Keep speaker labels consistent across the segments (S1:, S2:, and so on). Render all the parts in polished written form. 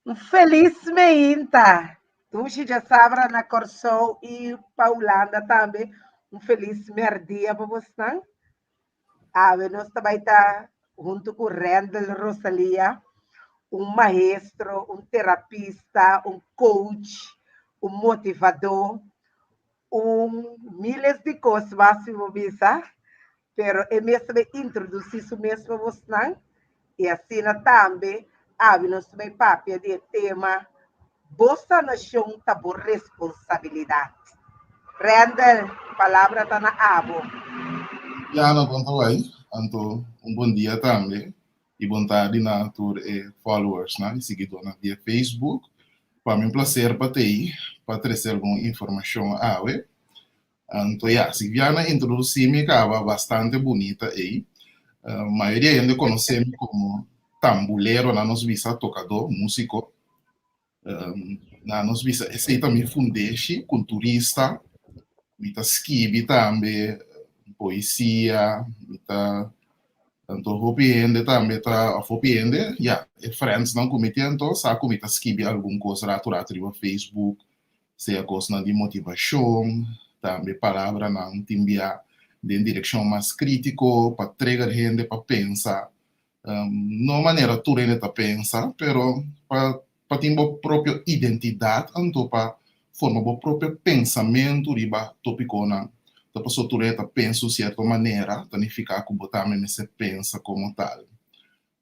S1: Un felis meinta! Dushi djasabra na Kòrsou i pa Hulanda tambe. Un felis mèrdia pa bosnan. Awe nos ta bai ta huntu ku Rendel Rosalia, un maestro, un terapista, un coach, un motivadó, un miles di kos mas si bo bisa, pero e mes ta bai introdusí su mes pa bosnan i asina tambe awe nos ta bai papia di e tema Bo sanashon ta bo responsabilidat. Rendel, palabra ta na abo.
S2: Diana, bon ta bai? Anto un bon dia tambe i bon tardi na tur e followersnan i siguidónan via Facebook. Pa mi un plaser pa t'ei pa trese algun informashon awe. Anto ya, Silviana introdusí mi kaba bastante bunita ei. Mayoria hende konosé mi komo tambulero, nan nos bisa tokadó, músiko. Nan nos bisa esei ta mi fundeshi, kulturista. Mi ta skibi tambe poesia, mi ta anto hopi hende tambe ta, òf hopi hende, ya, e frèndsnan ku mi tin anto sa ku mi ta skibi algun kos ratu ratu riba Facebook. Sea kosnan di motivashon, tambe palabranan tin bia den direkshon mas krítiko pa trigger hende pa pensa. No manera tur hende ta pensa, pero pa pa tin bo propio identidat anto pa forma bo propio pensamentu riba topikonan. Ta pasobra tur hende ta pensa un sierto manera, ta nifiká ku bo tambe mester pensa komo tal.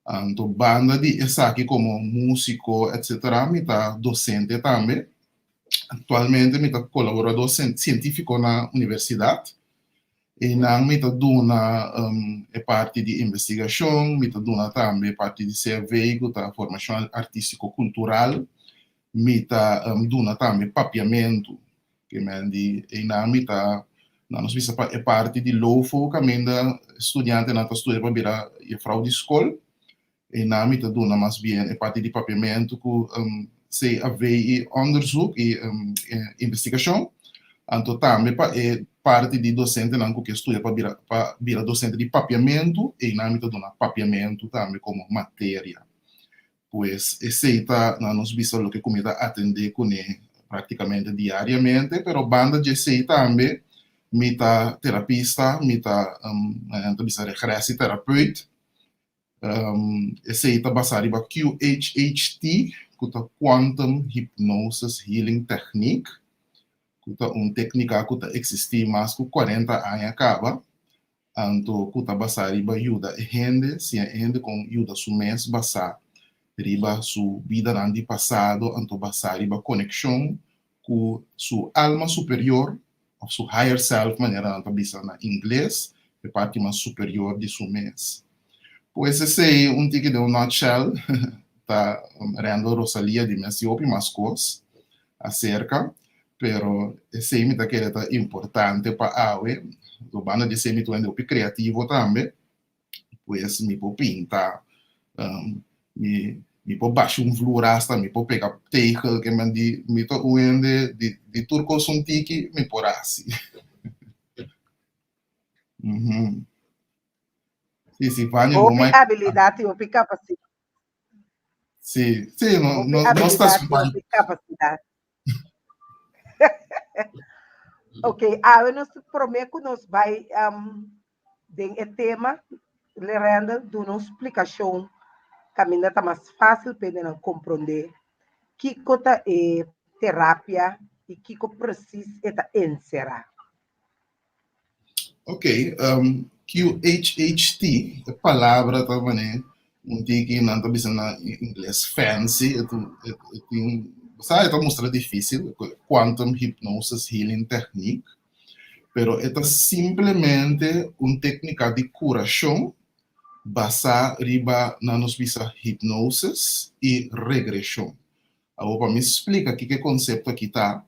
S2: Anto banda di esaki komo músiko etcetera mi ta dosente tambe. Aktualmente mi ta kolaboradó sientífiko na universidat. Einan mi ta duna e parti di investigashon, mi ta duna tambe e parti di CV ku ta formashon artístiko kultural. Mi ta duna tambe papiamentu. Ke men di einan mi ta na nos bisa pa e parti di LOFO kaminda studiantenan ta studia pa bira jefrou di skol. Einan mi ta duna mas bien e parti di papiamentu ku CAV i onderzoek i investigashon. Anto tambe pa e parti di dosentenan ku ke studia pa bira pa bira dosente di papiamentu, einan mi ta duna papiamentu tambe komo materia. Pues esei ta na nos bisa loke ku mi ta atendé kuné práktikamente diariamente, pero banda dje esei tambe mi ta terapista, mi ta nan ta bisa regressietherapeut. Esei ta basá riba QHHT ku ta Quantum Hypnosis Healing Technique, ku ta un téknika ku ta eksistí mas ku kuarenta aña kaba. Anto ku ta basá riba yuda e hende, siña e hende kon yuda su mes basá riba su bidanan di pasado, anto basá riba konekshon ku su alma superior òf su higher self manera nan ta bisa na ingles, e parti mas superior di su mes. Pues esei un tiki den un nutshell ta Randall Rosalia di mes di hopi mas kos aserka, pero esei mi ta kere ta importante pa awe. Lo banda di esei mi ta un hende hopi kreativo tambe, pues mi por pinta, mi mi por basha un vloer asta, mi por pega tegel, ke men di mi ta un hende di di tur kos un tiki mi por hasi. Si, si, Vania, bo
S1: Hopi
S2: mai.
S1: abilidat i hopi kapasidat.
S2: Sí, sí, no,
S1: Hopi
S2: no, no está
S1: abilidad
S2: su
S1: y hopi capacidad. Ok, awe nos promé ku nos bai um, den e tema, Lerendel duna un splikashon kaminda ta mas fásil pa hendenan komprondé kiko ta e terapia i kiko presis e ta enserá.
S2: Ok, um, QHHT, e palabra ta mane un tiki nan ta bisa na ingles fancy, e e, e tin, sa, e ta mustra difícil, Quantum Hypnosis Healing Technique, pero e ta simplemente un técnica di curacion basá riba nan nos bisa hipnosis i regreshon. Awor pa mi splika kiko e konsepto aki ta,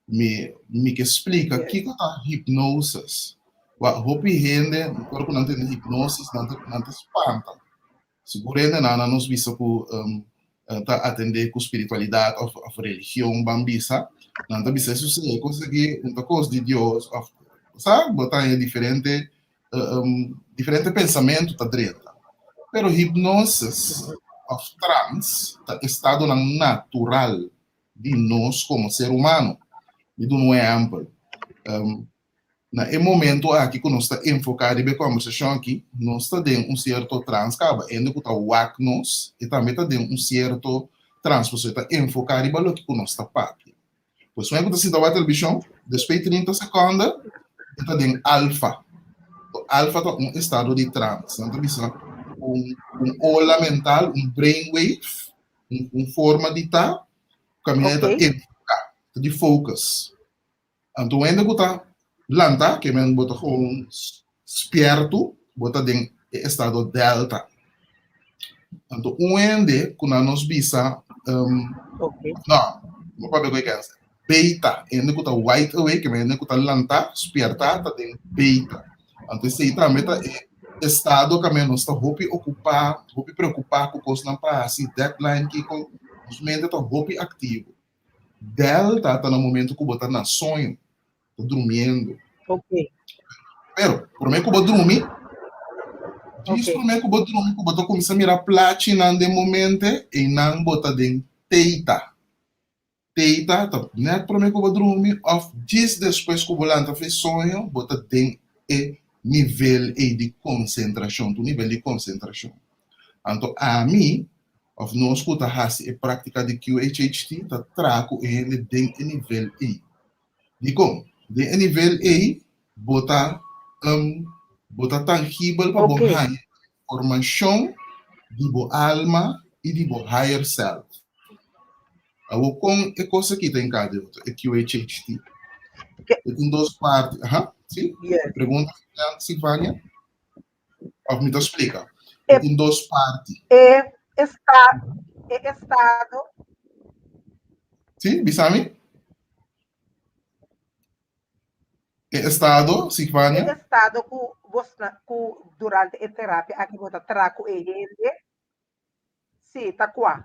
S2: mi mi ke splika kiko ta hipnosis. Wak hopi hende ora ku nan tende hipnosis nan ta nan ta spanta. Sigur hendenan nan nos bisa ku ta atendé ku spiritualidat òf òf religion ban bisa, nan ta bisa e susede kos aki no ta kos di Dios òf sa bo ta haña diferente diferente pensamentu ta drenta. Pero hipnosis. òf trans ta estadonan natural di nos komo ser humano. Mi duna un ehèmpel. Na e momento aki ku nos ta enfoká riba e kòmbersashon aki, nos ta den un sierto trans kaba. Hende ku ta wak nos, e tambe ta den un sierto trans, pasobra e ta enfoká riba loke ku nos ta papia. Pues un hende ku ta sinta wak televishon, despues di trinta sekonda, e ta den alfa. Alfa ta un estado di trans. Nan ta bisa un un ola mental, un brainwave, un un forma di ta, kaminda e ta enfoká, ta di focus. Anto un hende ku ta lanta, ke men bo ta gewoon spiertu, bo ta den e estado delta. Anto un hende ku nan nos bisa, no, no papia ku e kens, beta, hende ku ta wide awake, ke men hende ku ta lanta, spierta, ta den beta. Anto esei tambe ta e estado kaminda nos ta hopi okupá, hopi preokupá ku kosnan pa hasi, deadline kiko, nos mente ta hopi aktivo. Delta ta na momento ku bo ta na soño, ta drumiendo.
S1: Ok.
S2: Pero, promé ku bo drumi, djis promé ku bo drumi, ku bo ta kuminsá mira plachinan den bo mente, einan bo ta den teita. Teita ta nèt promé ku bo drumi òf djis despues ku bo lanta for e soño, bo ta den e nivel ei di konsentrashon, ta un nivel di konsentrashon. Anto ami Of nos ku ta hasi e práktika di QHHT ta traha ku e hende den e nivel ei. Dikon? Den e nivel ei bo ta bo ta tangibel pa bo haña informashon di bo alma i di bo higher self. Awor kon e kos aki ta enka di otro, e QHHT? E tin dos parti. Aha, si? Pregunta, Silvania? Of mi ta splika? E tin dos parti.
S1: E esta, e estado.
S2: Sí, bisa mi? E estado, Sigvania?
S1: E estado ku bos ku durante e terapia aki bo ta traha ku e hende. Sí, ta kua?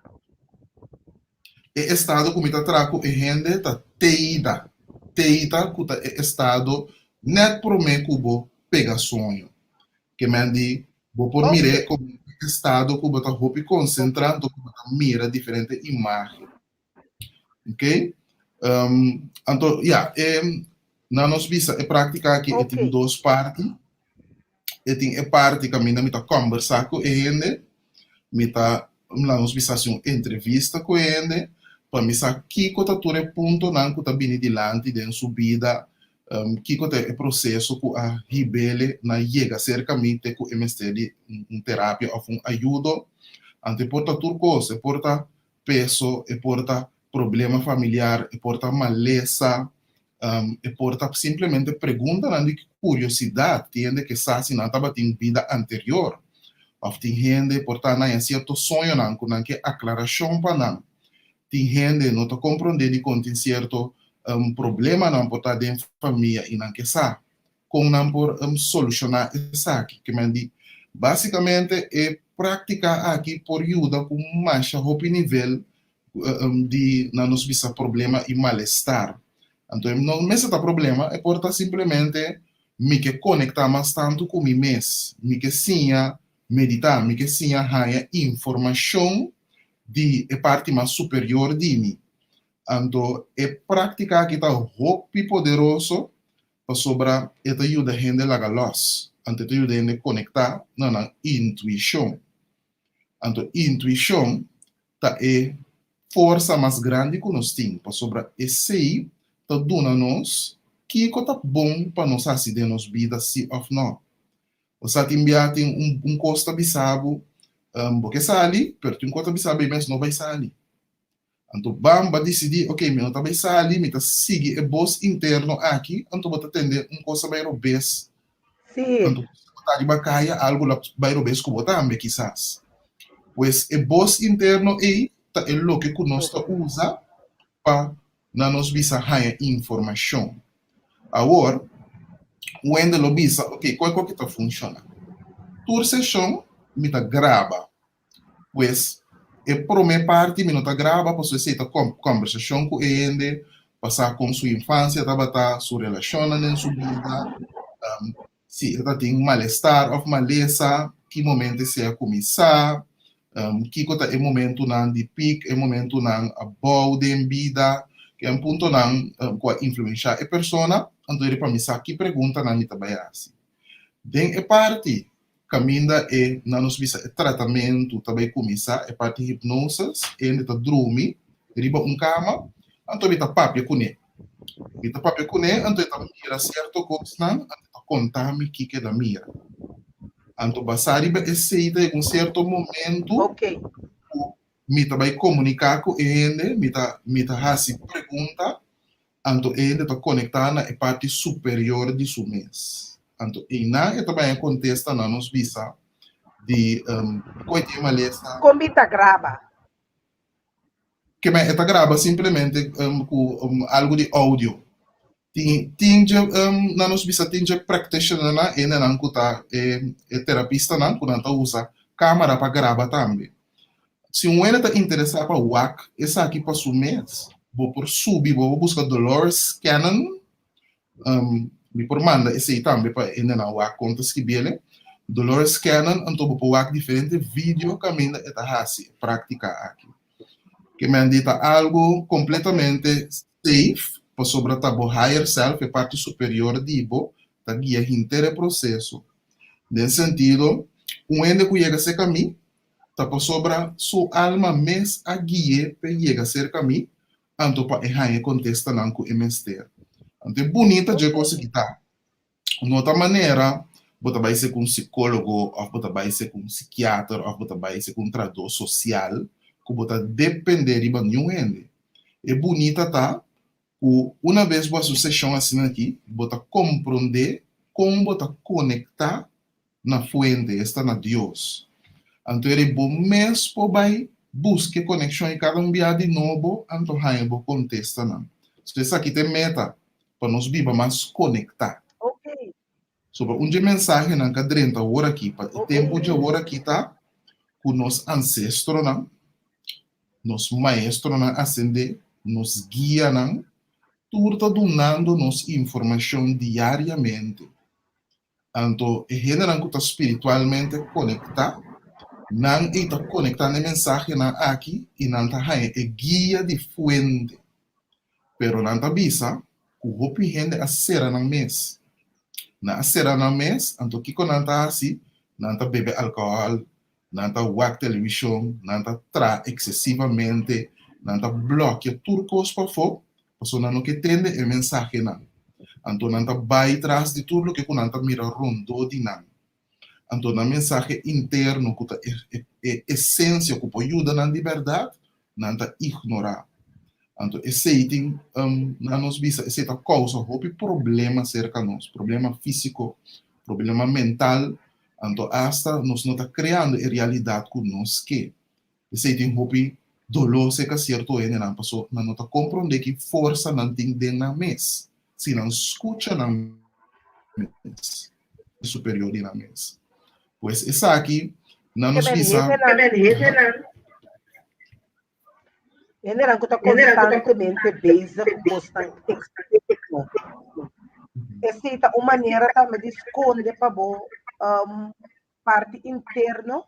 S2: E estado ku mi ta traha ku e hende ta teida. Teida ku ta e estado nèt promé ku bo pega soño. Ke men di bo por mir'é komo e estado ku bo ta hopi konsentrá anto ku bo ta mira diferente imágen. Ok? Anto, ya, e nan nos bisa e práktika aki e tin dos parti. E tin e parti kaminda mi ta kòmbersá ku e hende, mi ta laga nos bisa hasi un entrevista ku e hende pa mi sa kiko ta tur e puntonan ku ta bini dilanti den su bida, kiko ta e proseso ku a hib'ele na yega serka mi te ku e mester di un terapia òf un ayudo. Anto e por ta tur kos, e por ta peso, e por ta problema familiar, e por ta malesa, e por ta simplemente preguntanan di kuriosidat. Tin hende ke sa si nan tabatin bida anterior, òf tin hende por ta na sierto soñonan ku nan ke aklarashon pa nan. Tin hende no ta komprondé dikon tin sierto problemanan por ta den famia i nan ke sa kon nan por solushoná esaki. Ke men di, básikamente e práktika aki por yuda ku masha hopi nivel di nan nos bisa problema i malestar. Anto e no mester ta problema, e por ta simplemente mi ke konektá mas tantu ku mi mes, mi ke siña meditá, mi ke siña haña informashon di e parti mas superior di mi. Anto e práktika aki ta hopi poderoso pasobra e ta yuda hende laga lòs, anto e ta yuda hende konektá na nan intuishon. Anto intuishon ta e forsa mas grandi ku nos tin, pasobra esei ta duna nos kiko ta bon pa nos hasi den nos bida si òf nò. Osea tin bia tin un kos ta bisa bo, bo ke sali, pero tin un kos ta bisa bo ei mes no bai sali. Anto Bam ba disidí, Ok, mi no ta bai sali, mi ta sigui e bos interno aki, anto bo ta tende un kos a bai robes. Anto bo ta riba kaya, algu la bai robes ku bo tambe kisas. Pues e bos interno ei ta e loke ku nos ta usa pa na nos bisa haña informashon. Awor, un hende lo bisa, Ok, kua ku ta funshoná? Tur seshon mi ta graba. Pues, e promé parti mi no ta graba pasobra esei ta kòmbersashon ku e hende, pa sa kon su infansia tabata, su relashonnan den su bida, si e ta tin malestar òf malesa, ki momento esei a kuminsá. Kiko ta e momentunan di pik, e momentunan abou den bida, ke puntonan ku a influenshá e persona, anto eri pa mi sa ki preguntanan mi ta bai hasi. Den e parti kaminda e nan nos bisa e tratamentu ta bai kuminsá, e parti hipnosis, hende ta drumi riba un kama, anto mi ta papia kuné. Mi ta papia kuné, anto e ta mira sierto kosnan, anto e ta konta mi kiko el a mira. Anto basá riba esei ta yega un sierto momentu ku mi ta bai komuniká ku e hende, mi ta mi ta hasi pregunta, anto e hende ta konektá na e parti superior di su mes. Anto einan e ta bai a kontesta na nos bisa di kon e tin e malesa.
S1: Kon mi ta graba?
S2: Ke men e ta graba simplemente ku algu di audio. Tin tin dje nan nos bisa tin dje practitionernan hendenan ku ta e terapistanan ku nan ta usa kamera pa graba tambe. Si un hende ta interesá pa wak esaki pa su mes, bo por subi bo por buska Dolores Cannon Mi por manda esei tambe pa hendenan wak kon ta skibiele. Dolores Cannon, anto bo por wak diferente video kaminda e ta hasi e práktika aki. Ke men di ta algu kompletamente safe pasobra ta bo higher self, e parti superior di bo, ta guia henter e proseso. Den sentido, un hende ku yega serka mi ta pasobra su alma mes a gui'é p'e yega serka mi anto pa e haña e kontestanan ku e mester. Anto e bunita dje kos aki ta, no ta manera bo ta bai ser ku un sikólogo òf bo ta bai ser ku un sikiater òf bo ta bai ser ku un trahadó sosial ku bo ta dependé riba niun hende. E bunita ta ku una bes bo hasi un seshon asina aki, bo ta komprondé kon bo ta konektá na fuente, esta na Dios. Anto eri bo mes por bai buska e konekshon i kada un bia di nobo anto haña bo kontestanan. So esaki ta e meta, pa nos biba mas konektá. So pa un dje mensahenan ka drenta awor aki, pa e tempu dje awor aki ta ku nos ansestronan, nos maestronan asendé, nos guianan, tur ta dunando nos informashon diariamente. Anto e hendenan ku ta spiritualmente konektá, nan ei ta konektá na e mensahenan aki i nan ta haña e guia di fuente. Pero nan ta bisa ku hopi hende a sera nan mes. Nan a sera nan mes, anto kiko nan ta hasi? Nan ta bebe alkohòl, nan ta wak televishon, nan ta traha eksesivamente, nan ta blòkia tur kos pafó, pasobra nan no ke tende e mensahenan. Anto nan ta bai tras di tur loke ku nan ta mira rondó di nan. Anto nan mensahe interno ku ta e esensia ku por yuda nan di bèrdat, nan ta ignorá. Anto esei tin, nan nos bisa, esei ta kousa hopi problema serka nos, problema físiko, problema mental, Anto asta nos no ta kreando e realidat ku nos ke. Esei tin hopi doló serka sierto hendenan paso nan no ta komprondé ki forsa nan tin den nan mes si nan skucha nan mes, e superior di nan mes. Pues esaki nan nos bisa.
S1: Hendenan ku ta konstantemente bezig ku kosnan eksterno. Esei ta un manera tambe di skonde pa bo parti interno.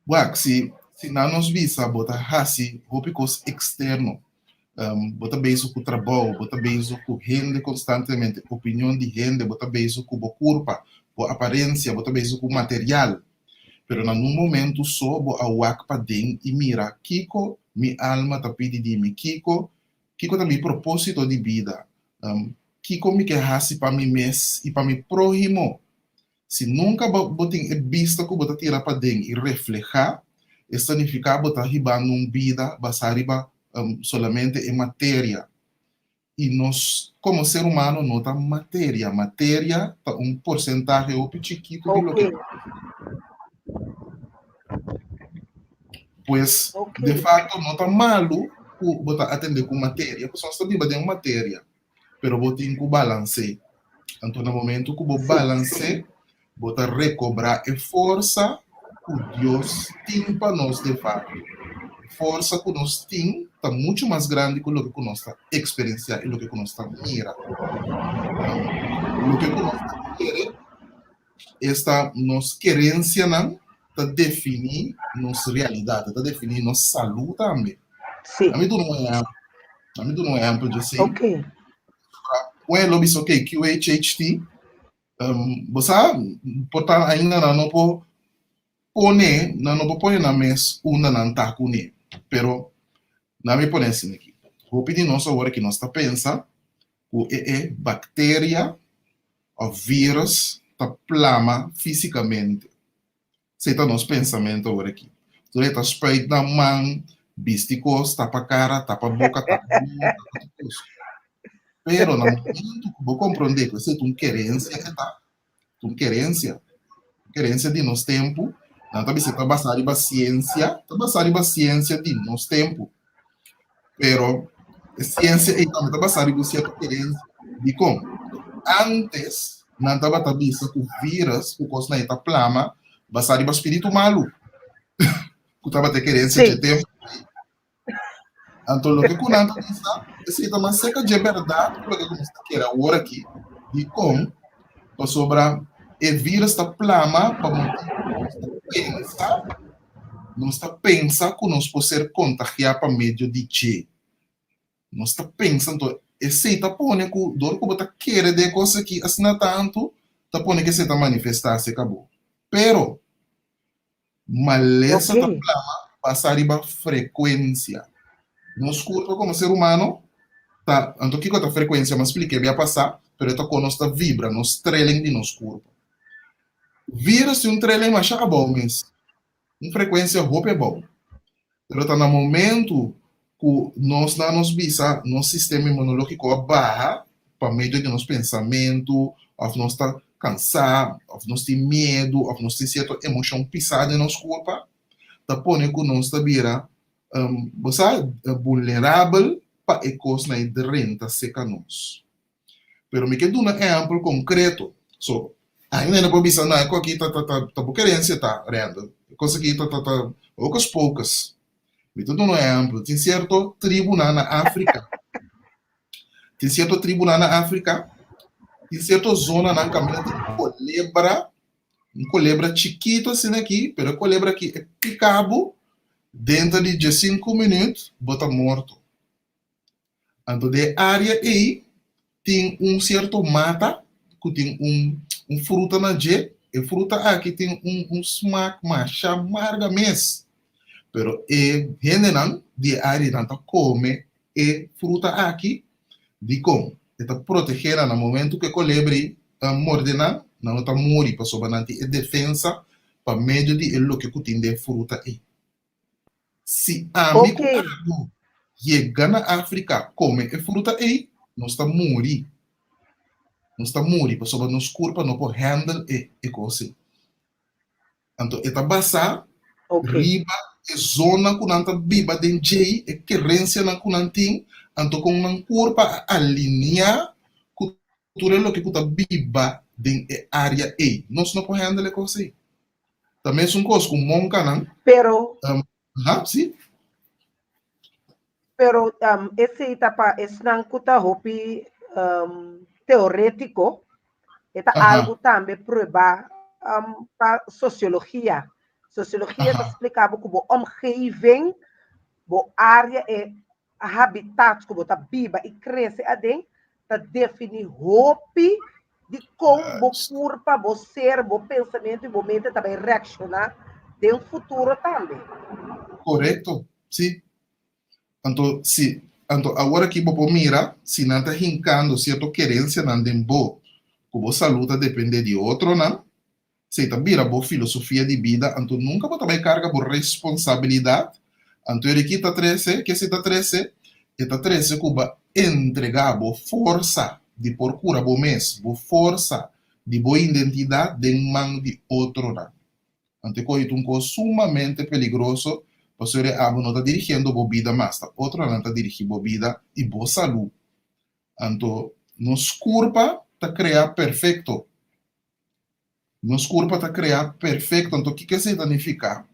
S2: Wak, si si nan nos bisa bo ta hasi hopi kos eksterno, bo ta bezig ku trabou, bo ta bezig ku hende konstantemente, opinion di hende, bo ta bezig ku bo kurpa, bo aparensia, bo ta bezig ku material. Pero na nun momentu so bo a wak paden i mira kiko mi alma ta pidi di mi, kiko kiko ta mi propósito di bida, kiko mi ke hasi pa mi mes i pa mi próhimo. Si nunka bo bo tin e bista ku bo ta tira paden i reflehá, e signifiká bo ta hibando un bida basá riba solamente e materia. I nos komo ser humano no ta materia. Materia ta un porsentahe hopi chikitu di loke. Pues, de facto no ta malu ku bo ta atende ku materia, pasobra nos ta biba den un materia, pero bo tin ku balans'é. Anto na momento ku bo balans'é, Bo ta rekobrá e forsa ku Dios tin pa nos de facto. E forsa ku nos tin ta muchu mas grandi ku loke ku nos ta eksperensiá i loke ku nos ta mira. Loke ku nos ta kere, esta nos kerensianan. ta definí nos realidat, e ta definí nos salú tambe.
S1: Sí.
S2: Ami duna un ehèmpel. Ami duna un ehèmpel dje
S1: Ok.
S2: Wen lo bisa ok, QHHT, um, bo sa, por ta ainda nan no por pone, nan no por pone nan mes unda nan ta kuné. Pero, nan mi pone asina aki. Hopi di nos awor aki nos ta pensa ku e e bakteria òf vírus ta plama físikamente. Esei ta nos pensamentu awor aki. Tur e ta spuit nan man, bisti kos, tapa kara, tapa boka, tapa mano, tapa tur kos. Pero na momentu ku bo komprondé ku esei ta un kerensia ke ta, ta un kerensia, un kerensia di nos tempu, nan ta bisa ta basá riba siensia, ta basá riba siensia di nos tempu. Pero e siensia ei tambe ta basá riba un sierto kerensia. Dikon? Ántes nan tabata bisa ku vírus, ku kosnan ei ta plama basá riba spiritu malu, ku tabata e kerensia dje tempu ei. Anto loke ku nan ta bisa, esei ta mas serka dje bèrdat ku loke ku nos ta kere awor aki. Dikon? Pasobra e vírus ta plama pa motibu ku nos ta pensa Nos ta pensa ku nos por ser kontagiá pa medio di dje. Nos ta pensa, anto esei ta pone ku dor ku bo ta kere den e kos aki asina tantu, ta pone ku esei ta manifestá aserka bo. Pero, malesa ta plama basá riba frekuensia. Nos kurpa komo ser humano ta, anto kiko ta frekuensia? Mi a splik'é bia pasá, pero e ta kon nos ta vibra, nos trelling di nos kurpa. Virus tin un trelling masha abou mes, un frekuensia hopi abou. Pero ta na momentu ku nos na nos bisa nos sistema inmunológiko a baha pa medio di nos pensamentu òf nos ta kansá òf nos tin miedu òf nos tin sierto emoshon pisá den nos kurpa, ta pone ku nos ta bira, bo sa, vulnerabel pa e kosnan ei drenta seka nos. Pero mi ke duna ehèmpel konkreto. So, ainda no por bisa na e kos aki ta ta ta ta bo kerensia ta, Randall. E kos aki ta ta ta hocus pocus. Mi ta duna un ehèmpel. Tin sierto tribunan na Afrika, tin sierto tribunan na Afrika, tin sierto zonanan kaminda tin kolebra, un kolebra chikito asina aki, pero e kolebra aki e pika bo denter di diesinku minüt bo ta morto. Anto den e área ei tin un sierto mata ku tin un un fruta na dje. E fruta aki tin un un smak masha marga mes. Pero e hendenan di e área nan ta kome e fruta aki. Dikon? E ta protegé nan na momentu ku e kolebri morde nan, nan no ta muri pasobra nan tin e defensa pa medio di e loke ku tin den e fruta ei. Si ami ku abo yega na Afrika kome e fruta ei, nos ta muri. Nos ta muri pasobra nos kurpa no por handle e e kos ei. Anto e ta basá riba e zona ku nan ta biba den djei, e kerensianan ku nan tin, anto kon nan kurpa a alineá ku tur e loke ku ta biba den e área ei. Nos no por handle e kos ei. Ta mesun kos ku monkanan.
S1: Pero.
S2: Aha, si.
S1: Pero um, esei ta pa esnan ku ta hopi um, teorétiko, e ta algu tambe prueba um, pa sosiologia. Sosiologia ta splika bo ku bo omgeving, bo área e habitat ku bo ta biba i krese aden ta definí hopi di kon bo kurpa, bo ser, bo pensamentu i bo mente ta bai reakshoná den futuro tambe.
S2: Korekto, sí. Anto si, anto awor aki bo por mira si nan ta hinkando sierto kerensianan den bo ku bo salú ta dependé di otronan, Esei ta bira bo filosofia di bida, anto nunka bo ta bai karga bo responsabilidat. Anto e riki ta trese, ke esei ta trese? E ta trese ku bo a entregá bo forsa di por kura bo mes, bo forsa di bo identidat den man di otronan. Anto e kohe ta un kos sumamente peligroso, pasobra e abo no ta dirigiendo bo bida mas, ta otronan ta dirigí bo bida i bo salú. Anto nos kurpa ta krea perfekto. Nos kurpa ta kreá perfekto. Anto kiko esei ta nifiká?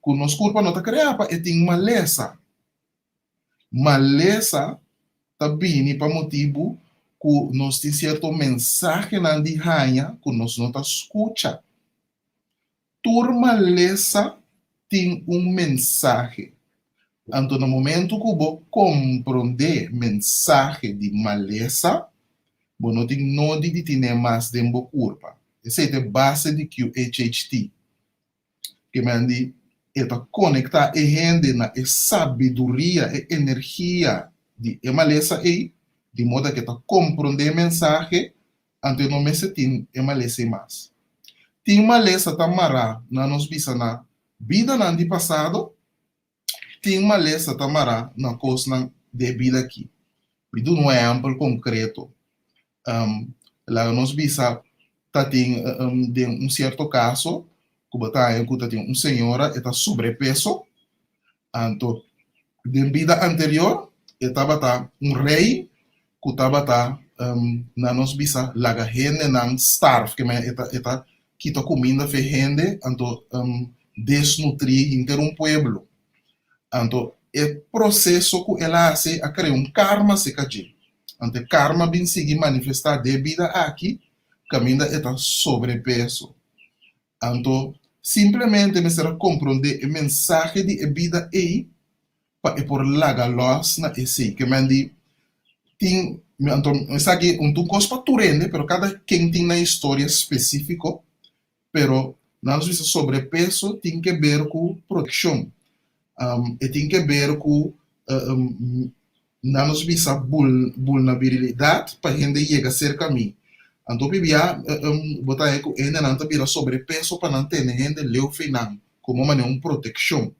S2: Ku nos kurpa no ta kreá pa e tin malesa. Malesa ta bini pa motibu ku nos tin sierto mensahenan di haña ku nos no ta skucha. Tur malesa tin un mensahe. Anto na momento ku bo komprondé mensahe di malesa, bo no tin nodi di tin'é mas den bo kurpa. Esei ta e base di QHHT. Ke men di e ta konektá e hende na e sabiduria, e energia di e malesa ei, di moda ku e ta komprondé e mensahe, anto e no mester tin e malesa ei mas. Tin malesa ta mará na nos bisa na bidanan di pasado, tin malesa ta mará na kosnan di e bida aki. Mi duna un ehèmpel konkreto. Laga nos bisa ta tin den un sierto kaso ku bo ta haña ku ta tin un señora e ta sobrepeso, anto den bida anterior e tabata un rei ku tabata na nos bisa laga hendenan starf, ke manera e ta e ta kita kuminda for e hende anto desnutrí henter un pueblo. Anto e proseso ku el a hasi a krea un karma serka dje. Anto e karma bin sigui manifestá den e bida aki kaminda e ta sobrepeso. Anto simplemente mester a komprondé e mensahe di e bida ei pa e por laga lòs na esei. Ke men di tin, anto esaki un ta un kos pa tur hende, pero kada ken tin nan historia spesífiko, pero nan nos bisa sobrepeso tin ke ber ku protekshon, e tin ke ber ku nan nos bisa bulnabilidat pa hende yega serka mi. Anto pibia bo ta haña ku hendenan ta bira sobrepeso pa nan tene hende leu fi nan komo manera un protekshon.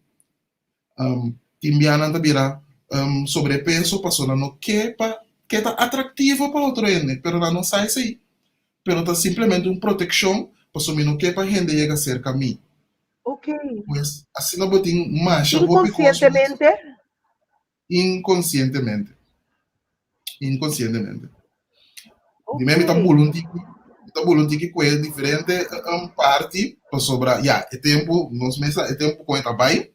S2: Tin bianan ta bira sobrepeso pasobra nan no ke pa ke ta atraktivo pa otro hende, pero nan no sa esei. Pero ta simplemente un protekshon pasobra mi no ke pa hende yega serka mi. Pues asina bo tin masha hopi kos.
S1: Inkonsientemente?
S2: Inkonsientemente. Inkonsientemente. Di mi ta bula un tiki, mi ta bula un tiki ku e diferente parti pasobra ya e tempu nos mes sa e tempu kon e ta bai,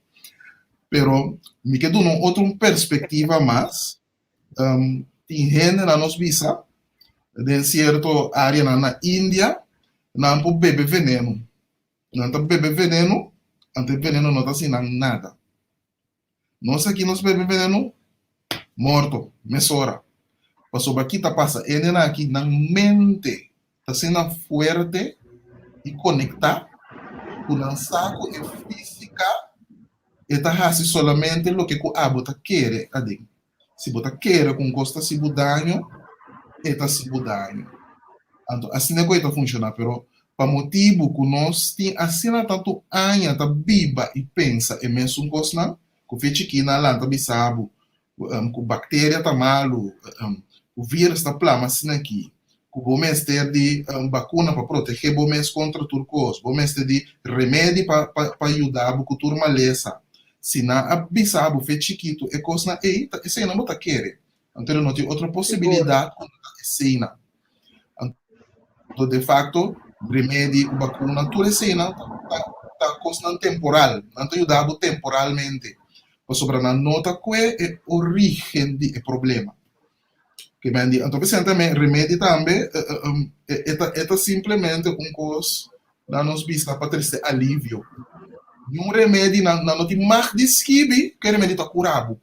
S2: pero mi ke duna un otro perspektiva mas. Tin hende nan nos bisa den sierto areanan na India nan por bebe veneno. Nan ta bebe veneno, anto e veneno no ta hasi nan nada. Nos aki nos bebe veneno, morto, mesora. Pasobra ki ta pasa? Hendenan aki nan mente ta asina fuerte i konektá ku nan sa ku e físika e ta hasi solamente loke ku abo ta kere aden. Si bo ta kere ku un kos ta hasi bo daño, e ta hasi bo daño. Anto asina ku e ta funshoná, pero pa motibu ku nos tin asina tantu aña ta biba i pensa e mesun kosnan, ku fe chikí nan lanta bisa bo ku bakteria ta malu, ku virus ta plama asina aki, ku bo mester di bakuna pa protegé bo mes kontra tur kos, bo mester di remedi pa pa yuda bo ku tur malesa. Si nan a bisa bo fe chikitu e kosnan ei, ta eseinan bo ta kere. Anto no tin otro posibilidat ku no ta eseinan. Anto de facto remedi ku bakuna tur eseinan ta ta kosnan temporal, nan ta yuda bo temporalmente, pasobra nan no ta kue e origen di e problema. Ke men di, anto p'esei tambe remedi tambe e ta e ta simplemente un kos na nos bista pa trese alivio. Niun remedi nan nan no tin mag di skibi ku e remedi ta kura bo.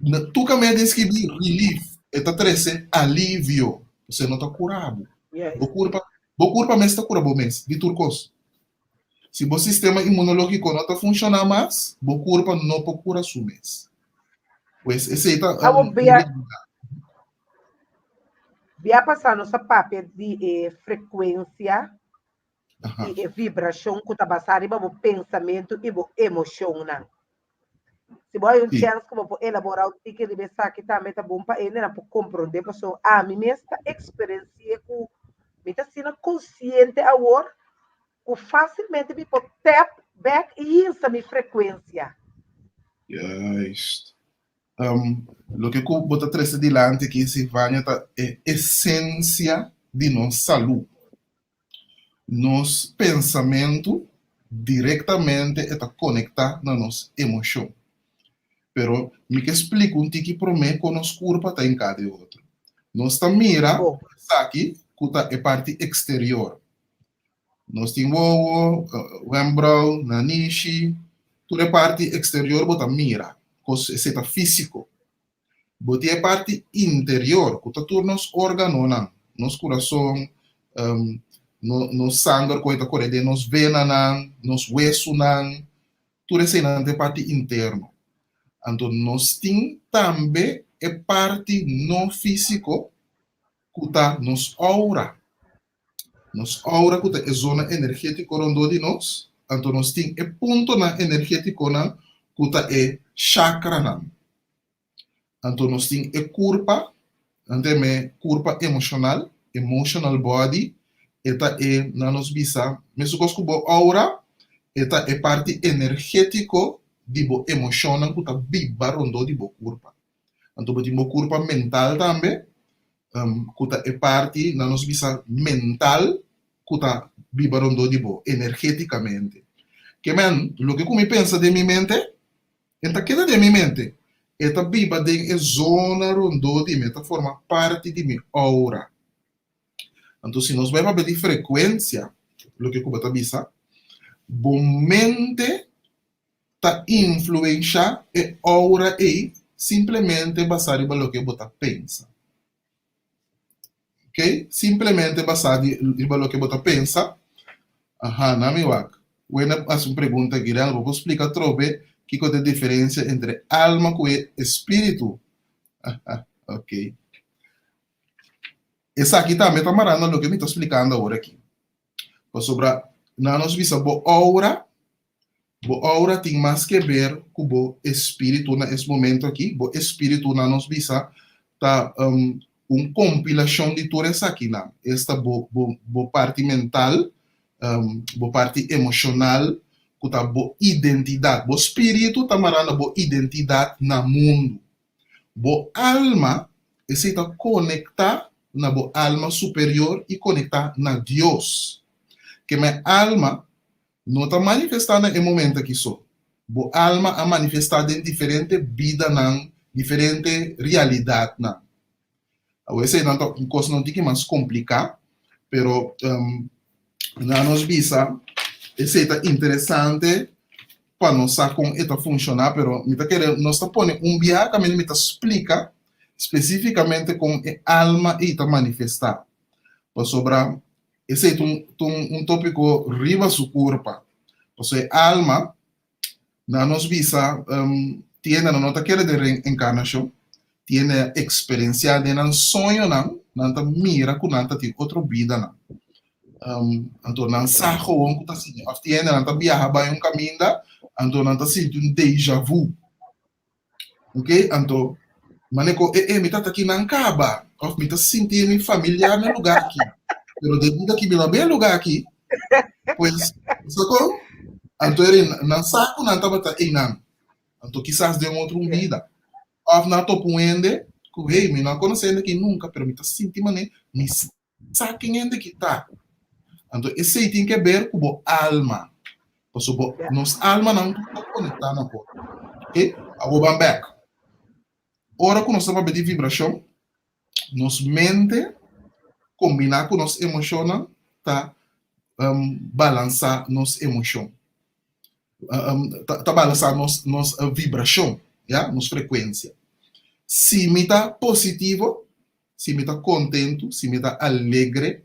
S2: Na tur kaminda tin skibi relief, e ta trese alivio, pasobra e no ta kura bo. Bo kurpa bo kurpa mes ta kura bo mes di tur kos. Si bo sistema inmunológiko no ta funshoná mas, bo kurpa no por kura su mes. Pues esei ta
S1: Awor
S2: un
S1: bia
S2: realidad.
S1: bia pasá nos a papia di e frekuensia
S2: Aha.
S1: i e vibrashon ku ta basá riba bo pensamentu i bo emoshonnan. Si bo hay un
S2: Sí.
S1: chèns ku bo por elaborá un tiki riba esaki tambe ta bon pa hendenan por komprondé pasobra ami mes ta eksperensi'é ku mi ta asina konsiente awor ku fásilmente mi por tap bèk i hinsa mi frekuensia.
S2: Juist. Loke ku bo ta trese dilanti aki, Silvania, ta e esensia di nos salú. Nos pensamentu direktamente e ta konektá na nos emoshon. Pero mi ke splika un tiki promé kon nos kurpa ta hinká den otro. Nos ta mira
S1: Bo.
S2: esaki ku ta e parti eksterior. Nos tin wowo, wembrouw, nanishi, tur e parti eksterior bo ta mira, kos esei ta físiko. Bo tin e parti interior ku ta tur nos órganonan, nos kurason, nos sanger ku ta kore den nos venanan, nos wesunan, tur eseinan ta e parti interno. Anto nos tin tambe e parti no físiko ku ta nos oura. Nos aura ku ta e zona energétiko rondó di nos, anto nos tin e puntonan energétikonan ku ta e chakranan. Anto nos tin e kurpa, nan ta yam'é kurpa emoshonal, emotional body, e ta e, nan nos bisa, mesun kos ku bo aura, e ta e parti energétiko di bo emoshonnan ku ta biba rondó di bo kurpa. Anto bo tin bo kurpa mental tambe, ku ta e parti, nan nos bisa, mental ku ta biba rondó di bo energétikamente. Ke men, loke ku mi pensa den mi mente, e ta keda den mi mente. E ta biba den e zona rondó di mi, e ta forma parti di mi aura. Anto si nos bai papia di frekuensia, loke ku bo ta bisa, bo mente ta influensha e aura ei simplemente basá riba loke bo ta pensa. Ok? Simplemente basá di riba loke bo ta pensa. Aha, na mi wak. Wena hasi un pregunta aki, Rel, bo por splika atrobe kiko ta e diferensia entre alma ku e espíritu? Ok. Esaki tambe ta mará na loke mi ta splikando awor aki. Pasobra nan nos bisa bo aura, bo aura tin mas ke ber ku bo espíritu na es momento aki. Bo espíritu nan nos bisa ta un kompilashon di tur esakinan. Esta bo bo bo parti mental, bo parti emoshonal ku ta bo identidat. Bo spiritu ta mará na bo identidat na mundu. Bo alma, esei ta konektá na bo alma superior i konektá na Dios. Keme alma no ta manifestá na e momento aki so. Bo alma a manifestá den diferente bidanan, diferente realidatnan. Awor eseinan ta un kosnan un tiki mas kompliká, pero na nos bisa esei ta interesante pa nos sa kon e ta funshoná, pero mi ta kere nos ta pone un biaha kaminda mi ta splika spesífikamente kon e alma ei ta manifestá, pasobra esei ta un ta un tópiko riba su kurpa, pasobra e alma Na nos bisa tienda nan no ta kere den reenkarnashon, tienda a eksperensiá den nan soñonan, nan ta mira ku nan ta tin otro bidanan. Anto nan sa gewoon ku ta asina. Òf tienda nan ta biaha bai un kaminda, anto nan ta sinti un deja vu. Ok, anto mane ku e e mi ta aki nan kaba òf mi ta sinti mi familiar na e lugá aki, pero den bida aki mi no a bin e lugá aki, pues sa kon? Anto eri nan sa ku nan tabata einan, anto kisas den otro un bida òf nan a topa un hende ku hey mi no a konosé hende aki nunka pero mi ta sinti mane mi sa ken hende ki ta. Anto esei tin ke ber ku bo alma. Pasobra bo, nos almanan tur ta konektá na otro. Oke? Awor ban bèk. Ora ku nos ta papia di vibrashon, nos mente kombiná ku nos emoshonnan ta balansá nos emoshon. Ta balansá nos nos vibrashon, ya, nos frekuensia. Si mi ta positivo, si mi ta kontentu, si mi ta alegre,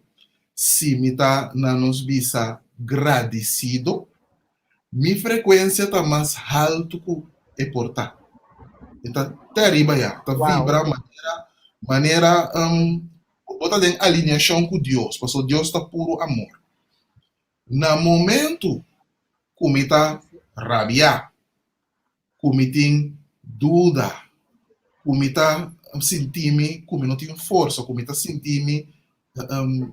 S2: si mi ta, na nos bisa, gradisido, mi frekuensia ta mas haltu ku e por ta. E ta te ariba ya, ta vibra manera, manera bo ta den alineashon ku Dios, pasobra Dios ta puru amor. Na momentu ku mi ta rabiá, ku mi tin duda, ku mi ta sinti mi ku mi no tin forsa, ku mi ta sinti mi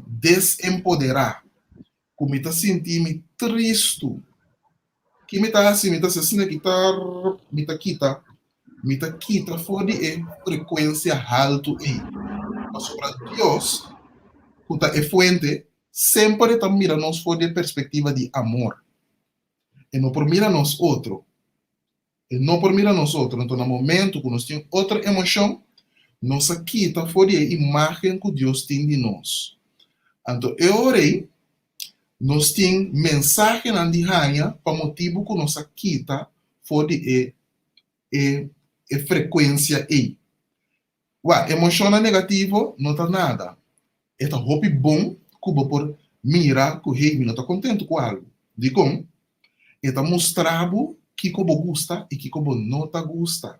S2: desempoderá, ku mi ta sinti mi tristu, ki mi ta hasi? Mi ta hasi asina ki ta mi ta kita, mi ta kita for di e frekuensia haltu ei. Pasobra Dios, ku ta e fuente, semper e ta mira nos for di e perspektiva di amor. E no por mira nos otro. E no por mira nos otro. Anto na momento ku nos tin otro emoshon, nos a kita for di e imágen ku Dios tin di nos. Anto e ora ei, Nos tin mensahenan di haña pa motibu ku nos a kita for di e e e frekuensia ei. Wak, emoshonnan negativo no ta nada. E ta hopi bon ku bo por mira ku hey, mi no ta kontentu ku algu. Dikon? E ta mustra bo kiko bo gusta i kiko bo no ta gusta.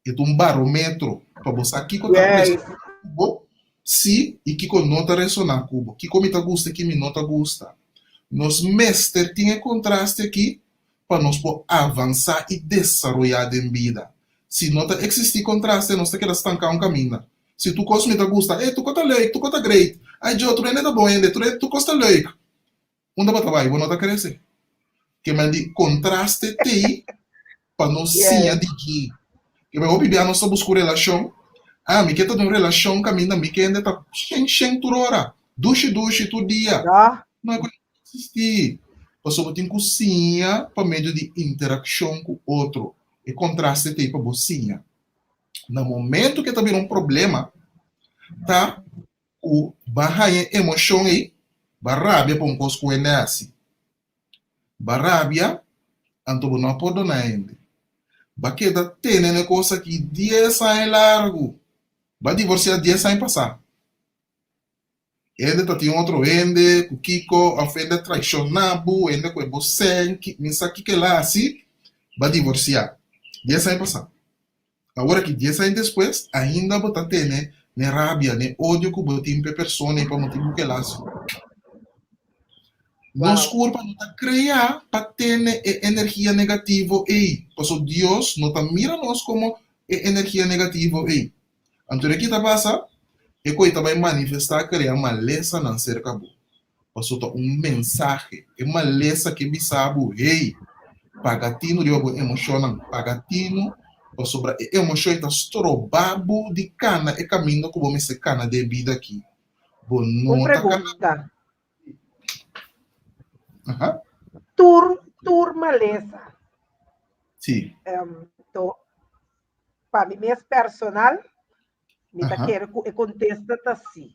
S2: E ta un barometro pa bo sa kiko ta resoná ku bo si i kiko no ta resoná ku bo. Kiko mi ta gusta i ki mi no ta gusta. Nos mester tin e kontraste aki pa nos por avansá i desaroyá den bida. Si no ta eksistí kontraste, nos ta keda stanká un kaminda. Si tur kos mi ta gusta, ey, tur kos ta leuk, tur kos ta great, ay Djo, tur hende ta bon hende, tur tur kos ta leuk. Unda bo ta bai? Bo no ta krese. Ke men di kontraste t'ei pa nos siña di dje. Ke men hopi bia nos ta buska un relashon, ah, mi ke ta den un relashon kaminda mi kende ta shen shen tur ora, dushi dushi tur dia. No e ku no ta eksistí. Pasobra bo tin ku siña pa medio di interakshon ku otro. E kontraste t'ei pa bo siña. Na momento ku e ta bira un problema, ta ku ba haña e emoshon ei, ba rabia pa un kos ku hende hasi. Ba rabia, anto bo no a pordoná hende. Ba keda tene na e kos aki dies aña largu. Ba divorsiá dies aña pasá. Hende ta tin otro hende ku kiko òf hende a traishoná bo, hende ku e bo sèn, mi sa kiko el a hasi, ba divorsiá dies aña pasá. Awor aki dies aña despues, ainda bo ta tene n'e rabia, n'e odio ku bo tin p'e persona i pa motibu ku el hasi. Nos kurpa no ta kreá pa tene e energia negativo ei, pasobra Dios no ta mira nos komo e energia negativo ei. Anto di ki ta pasa? E koi ta bai manifestá krea malesanan serka bo. Paso ta un mensahe. E malesa ke bisa bo, hey, paga tinu riba bo emoshonnan, paga tinu pasobra e emoshon ei ta stroba bo di kana e kaminda ku bo mester kana den e bida aki. Bo no
S1: Un
S2: ta kana.
S1: pregunta.
S2: Aha.
S1: Tur, tur malesa.
S2: Sí.
S1: To, pa mi mes personal, mi ta kere ku e kontesta ta sí.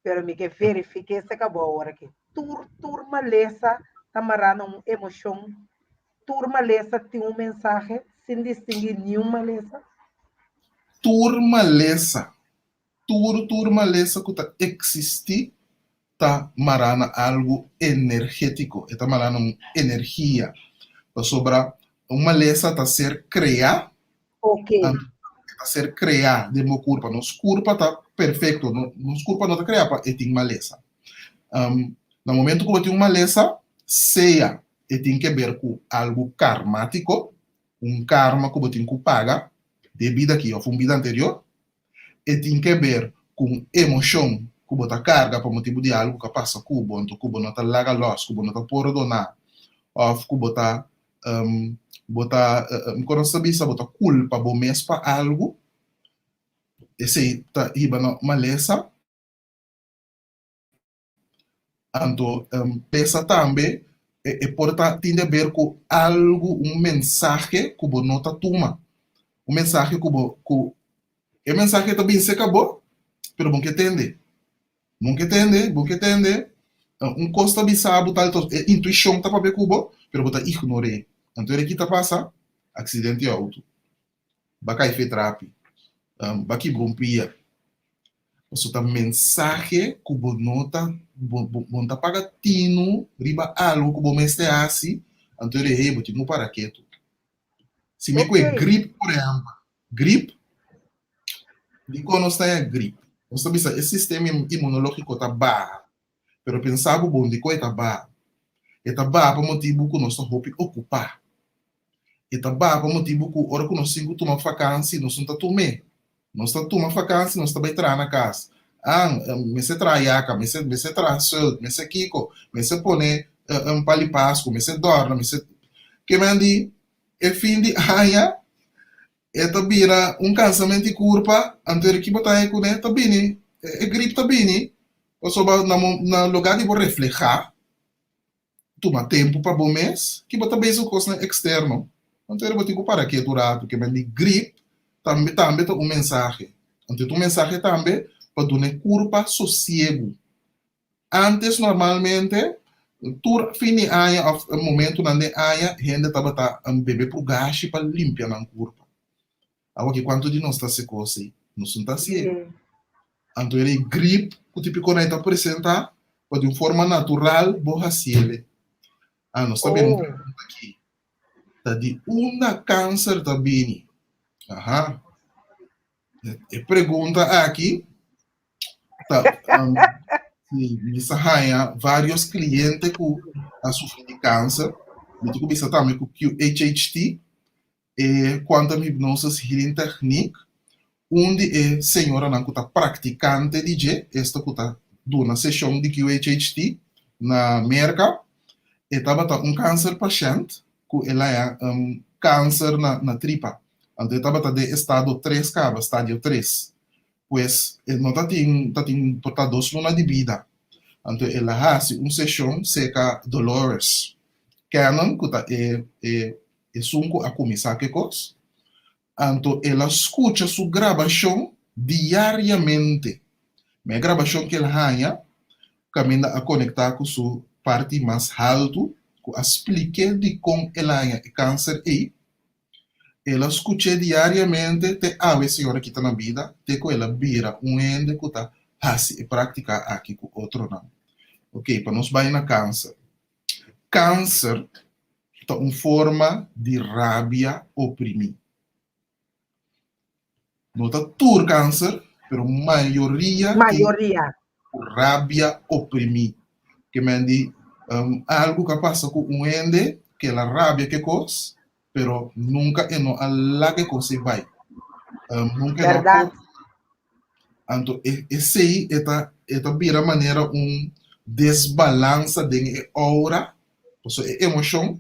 S1: Pero mi ke verifiká esei kabo awor aki. Tur, tur malesa ta mará na un emoshon. Tur malesa tin un mensahe, sin distinguí niun malesa.
S2: Tur malesa, tur, tur malesa ku ta eksistí ta mará na algu energétiko, e ta mará na un energia. Pasobra un malesa ta ser kreá Anto e ta ser kreá den bo kurpa. Nos kurpa ta perfekto. Nos kurpa no ta kreá pa e tin malesa. Na momento ku bo tin un malesa, sea e tin ke ber ku algu karmátiko, un karma ku bo tin ku paga den e bida aki òf un bida anterior, e tin ke ber ku un emoshon ku bo ta karga pa motibu di algu ku a pasa ku bo, anto ku bo no ta laga lòs, ku bo no ta pordoná òf ku bo ta bo ta, kon nos ta bisa, bo ta kulpa bo mes pa algu, esei ta hiba na malesa. Anto malesa tambe e por ta tin di haber ku algu, un mensahe ku bo no ta tuma, un mensahe ku bo, ku e mensahe ta bin serka bo, pero bo no ke tende. Bon ke tende, bon ke tende, un kos ta bisa bo tal tos, e intuishon ta papia ku bo, pero bo ta ignor'é. Anto ora ki ta pasa? Aksidente di outo, ba kai fe trapi, ba kibra un pia. Pasobra ta mensahe ku bo no ta, bo bo no ta paga tinu riba algu ku bo mester hasi, anto ora hey bo tin ku para ketu. Si mi ku e grip por ehèmpel, grip, Dikon nos ta haña grip? Nos ta bisa e sistema imunológiko ta baha. Pero pensa bo bon, dikon e ta baha? E ta baha pa motibu ku nos ta hopi okupá. E ta baha pa motibu ku ora ku nos tin ku tuma fakansi, nos no ta tum'é. Nos ta tuma fakansi, nos ta bai traha na kas. Ah, mester traha yaka, mester mester traha sùlt, mester kiko, mester pone pali pasku, mester dòrna, mester. Ke men di e fin di aña E ta bira un kansamento di kurpa, anto e ki bo ta haña kuné ta bini, e grip ta bini, pasobra na na lugá di bo reflehá, tuma tempu pa bo mes, ki bo ta bezig ku kosnan eksterno, anto bo tin ku para ketu un ratu, ke men di grip tambe tambe ta un mensahe, anto e ta un mensahe tambe pa duna e kurpa sosiegu. Antes normalmente tur fin di aña of momentonan den aña hende tabata bebe purgashi pa limpia nan kurpa. Awor ki kuantu di nos ta hasi kos ei? Nos no ta hasi ei. Anto e grip ku tipiko nan ta presenta pa di un forma natural bo hasiele. Ah, nos ta bira un pregunta aki. Ta di unda kanser ta bini? Aha. E pregunta aki ta um, si mi sa haña varios cliente ku a sufri di kanser. Mi ta kuminsa tambe ku QHHT, e Quantum Hypnosis Healing Technique, un di e señoranan ku ta praktikante di dje, esta ku ta duna seshon di QHHT na Merka, e tabata un kanser pashènt ku el a kanser na tripa. Anto e tabata den estado tres kaba, stadio tres. Pues e no ta tin ta tin por ta dos luna di bida. Anto el a hasi un seshon serka Dolores Cannon ku ta e e esun ku a kuminsá ku e kos. Anto el a skucha su grabashon diariamente. Ma e grabashon ku el haña kaminda a konektá ku su parti mas haltu ku a splik'é dikon el a haña e kanser ei. El a skuch'é diariamente te awe e señora aki ta na bida, te ku el a bira un hende ku ta hasi e práktika aki ku otronan. Oke, pa nos bai na kanser. Kanser ta un forma di rabia oprimí. No ta tur kanser, pero mayoria tin
S1: Mayoria.
S2: rabia oprimí. Ke men di algu ku a pasa ku un hende ku el a rabia ku e kos, pero nunka e no a laga e kos ei bai. Nunka e no a
S1: Bèrdat.
S2: Anto esei e ta e ta bira manera un desbalansa den e aura, pasobra e emoshon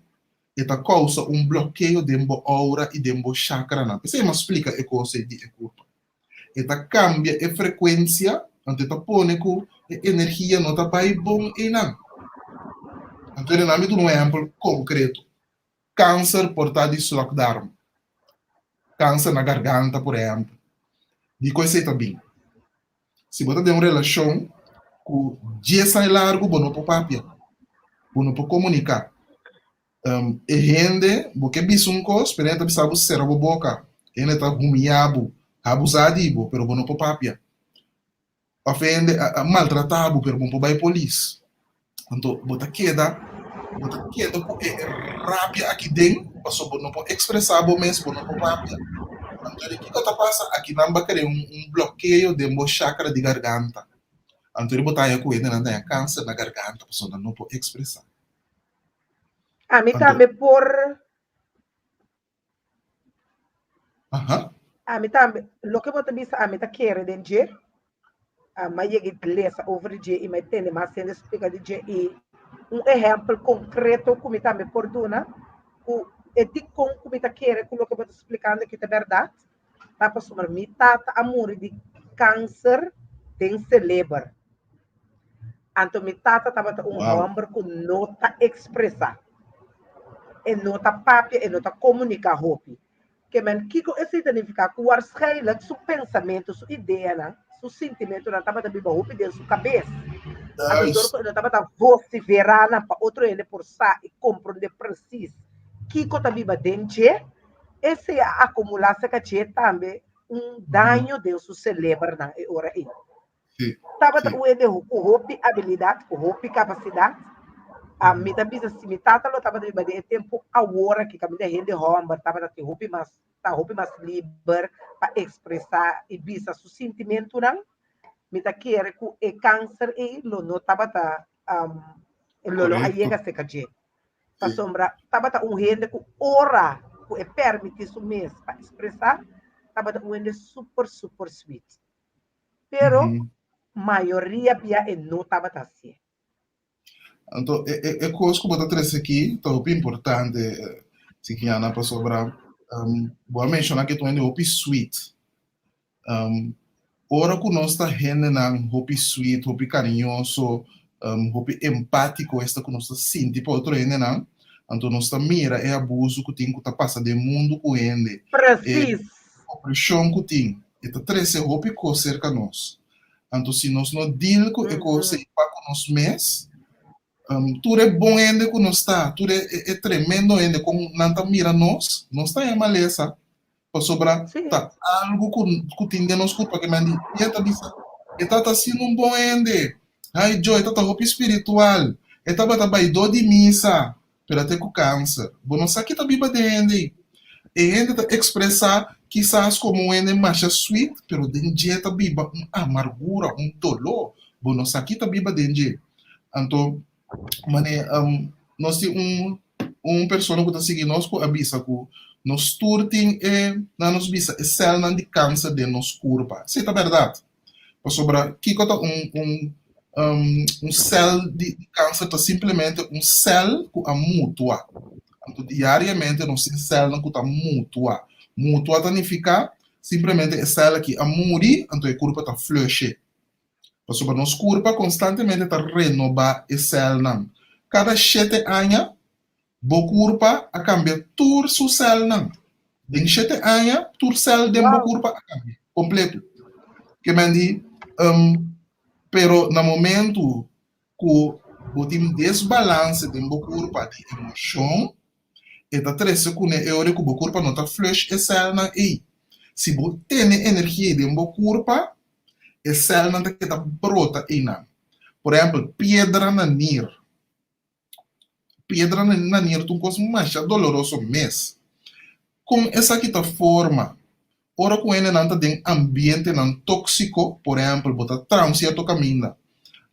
S2: e ta kousa un blokeo den bo aura i den bo chakranan. P'esei mi a splika e kos ei di e kurpa. E ta kambia e frekuensia, anto e ta pone ku e energia no ta bai bon einan. Anto nan mi duna un ehèmpel konkreto. Kanser por ta di slokdarm, kanser na garganta por ehèmpel. Dikon esei ta bin? Si bo ta den un relashon ku dies aña largu bo no por papia, bo no por komuniká. E hende, bo ke bisa un kos, pero e hende ta bisa bo sera bo boka. E hende ta humiá bo, abusá di bo, pero bo no por papia. Òf e hende a maltratá bo, pero bo no por bai polis. Anto bo ta keda, bo ta keda ku e rabia aki den, pasobra bo no por ekspresá bo mes, bo no por papia. Anto di kiko ta pasa? Aki nan bo a krea un blokeo den bo chakra di garganta. Anto di bo ta haña ku hendenan ta haña kanser na garganta pasobra nan no por ekspresá.
S1: Ami tambe por
S2: Aha.
S1: Ami tambe, loke bo ta bisa ami ta kere den dje. Mi a yega i lesa over di dje i mi a tende mas hende splika di dje i un ehèmpel konkreto ku mi tambe por duna ku e dikon ku mi ta kere ku loke bo ta splikando aki ta bèrdat ta pasobra mi tata a muri di kanser den seleber. Anto mi tata tabata un hòmber ku no ta ekspresá. E no ta papia, e no ta komuniká hopi. Ke men kiko esei ta nifiká? Ku waarschijnlijk su pensamentu, su ideanan, su sintimentunan tabata biba hopi den su kabes. Anto dor ku e no tabata vosiferá nan pa otro hende por sa i komprondé presis kiko ta biba den dje, esei a akumulá serka dje tambe un daño den su selebernan e ora ei. Tabata un hende ku hopi abilidat, ku hopi kapasidat. Mi ta bisa si mi tata lo tabata biba den e tempu awor aki kaminda hende hòmber tabata tin hopi mas, ta hopi mas liber pa ekspresá i bisa su sintimentunan, mi ta kere ku e kanser ei lo no tabata, lo no a yega serka dje. Pasobra tabata un hende ku ora ku e pèrmití su mes pa ekspresá, tabata un hende super super sweet. Pero mayoria bia e no tabata hasié.
S2: Anto e kos ku bo ta trese aki ta hopi importante, Sikiana, pasobra bo a menshoná ku e ta un hende hopi sweet. Ora ku nos ta hendenan hopi sweet, hopi kariñoso, hopi empátiko, esta ku nos ta sinti pa otro hendenan, anto nos ta mira e abuso ku tin ku ta pasa den mundu ku hende, e opreshon ku tin. E ta trese hopi kos serka nos. Anto si nos no deal ku e kos ei pa ku nos mes, tur e bon hende ku nos ta, tur e tremendo hende kon nan ta mira nos, nos ta e malesa. Pasobra ta algu ku tin den nos kurpa ke men di, e ta bisa, e tabata siendo un bon hende, ai Joe, e tabata hopi spiritual, e tabata baidó di misa, pero a te ku kanser. Bo no sa ki ta biba den hende ei. E hende ta ekspresá kisas komo un hende masha sweet, pero den dje ta biba un amargura, un doló. Bo no sa ki ta biba den dje. Anto, mane nos tin un un persona ku ta sigui nos ku a bisa ku nos tur tin e, nan nos bisa, e sèlnan di kanser den nos kurpa. Esei ta bèrdat. Pasobra kiko ta un un un sèl di kanser ta simplemente un sèl ku a mutua. Anto diariamente nos tin sèlnan ku ta mutua. Mutua ta nifiká simplemente e sèl aki a muri anto e kurpa ta flush'e. Pasobra nos kurpa konstantemente ta renobá e sèlnan. Kada shete aña Bo kurpa a kambia tur su sèlnan. Den shete aña, tur sèl den bo kurpa a kambia kompleto. Ke men di, pero na momentu ku bo tin desbalanse den bo kurpa di emoshon, e ta trese kuné e ora ku bo kurpa no ta flush e sèlnan ei. Si bo tene energia ei den bo kurpa, e sèlnan ta keda brota einan. Por ehèmpel, piedra na nir. Piedra na nir ta un kos masha doloroso mes. Kon esaki ta forma? Ora ku hendenan ta den ambientenan tóksiko, por ehèmpel bo ta traha un sierto kaminda,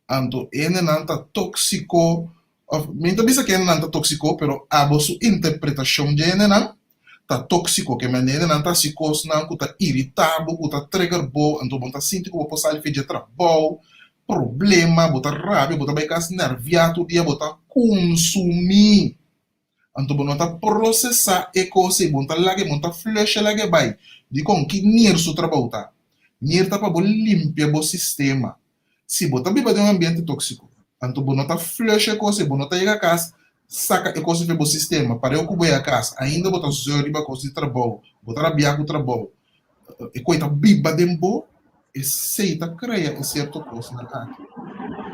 S2: anto hendenan ta tóksiko, òf mi no ta bisa ku hendenan ta tóksiko, pero abo su interpretashon dje hendenan ta tóksiko, ke manera nan ta hasi kosnan ku ta iritá bo, ku ta trigger bo, anto bo ta sinti ku bo por sali fecha trabou, problema, bo ta rabia, bo ta bai kas nèrviá tur dia, bo ta kunsumí. Anto bo no ta prosesá e kos ei, bo no ta laga, bo no ta flush e laga e bai. Dikon? Ki nir su trabou ta? Nir ta pa bo limpia bo sistema. Si bo ta biba den un ambiente tóksiko, anto bo no ta flush e kos ei, bo no ta yega kas saka e kos ei for bo sistema, pareu ku bo yega kas ainda bo ta zeur riba kos di trabou, bo ta rabiá ku trabou, e kos ei ta biba den bo, esei ta krea e sierto kosnan aki.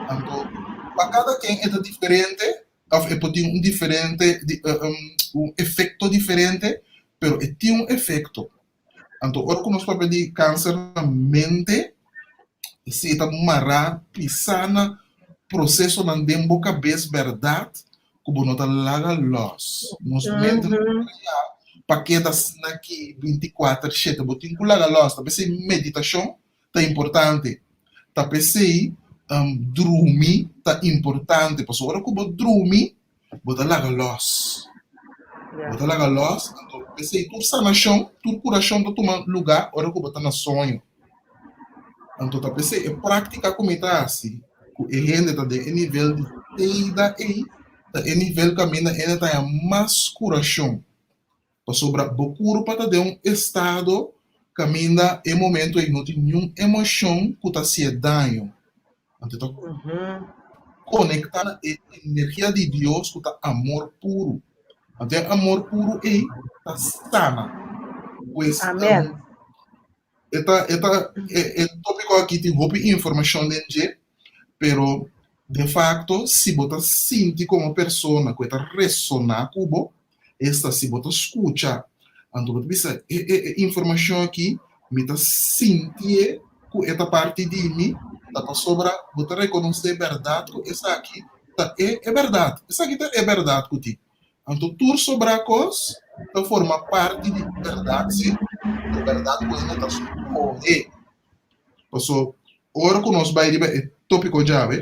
S2: Anto pa kada ken e ta diferente òf e por tin un diferente un efekto diferente, pero e tin un efekto. Anto ora ku nos papia di kanser na mente, esei ta mará pisá na prosesonan den bo kabes bèrdat ku bo no ta laga lòs. Nos mente no ta krea pa keda asina aki binti kuater shete. Bo tin ku laga lòs. Ta p'esei meditashon ta importante. Ta p'esei drumi ta importante. Pasobra ora ku bo drumi, bo ta laga lòs. Bo ta laga lòs, anto p'esei tur sanashon, tur kurashon ta tuma lugá ora ku bo ta na soño. Anto ta p'esei e práktika ku mi ta hasi ku e hende ta den e nivel di teida ei, ta e nivel kaminda hende ta haña mas kurashon. Pasobra bo kurpa ta den un estado kaminda e momento ei no tin niun emoshon ku ta hasié daño. Anto e ta konektá na e energia di Dios ku ta amor puru. Anto e amor puru ei ta sana. Pues,
S1: Amen.
S2: e ta, e ta, e, e tópiko aki tin hopi informashon den dje, pero de facto si bo ta sinti komo persona ku e ta resoná ku bo, esta si bo ta skucha, anto bo ta bisa e e e informashon aki mi ta sintié ku e ta parti di mi, ta pasobra bo ta rekonosé bèrdat ku esaki ta e e bèrdat, esaki ta e bèrdat ku tin. Anto tur sobrá kos ta forma parti di bèrdat, sí, pero bèrdat ku hende ta skohe. Paso ora ku nos bai riba e tópiko djawe,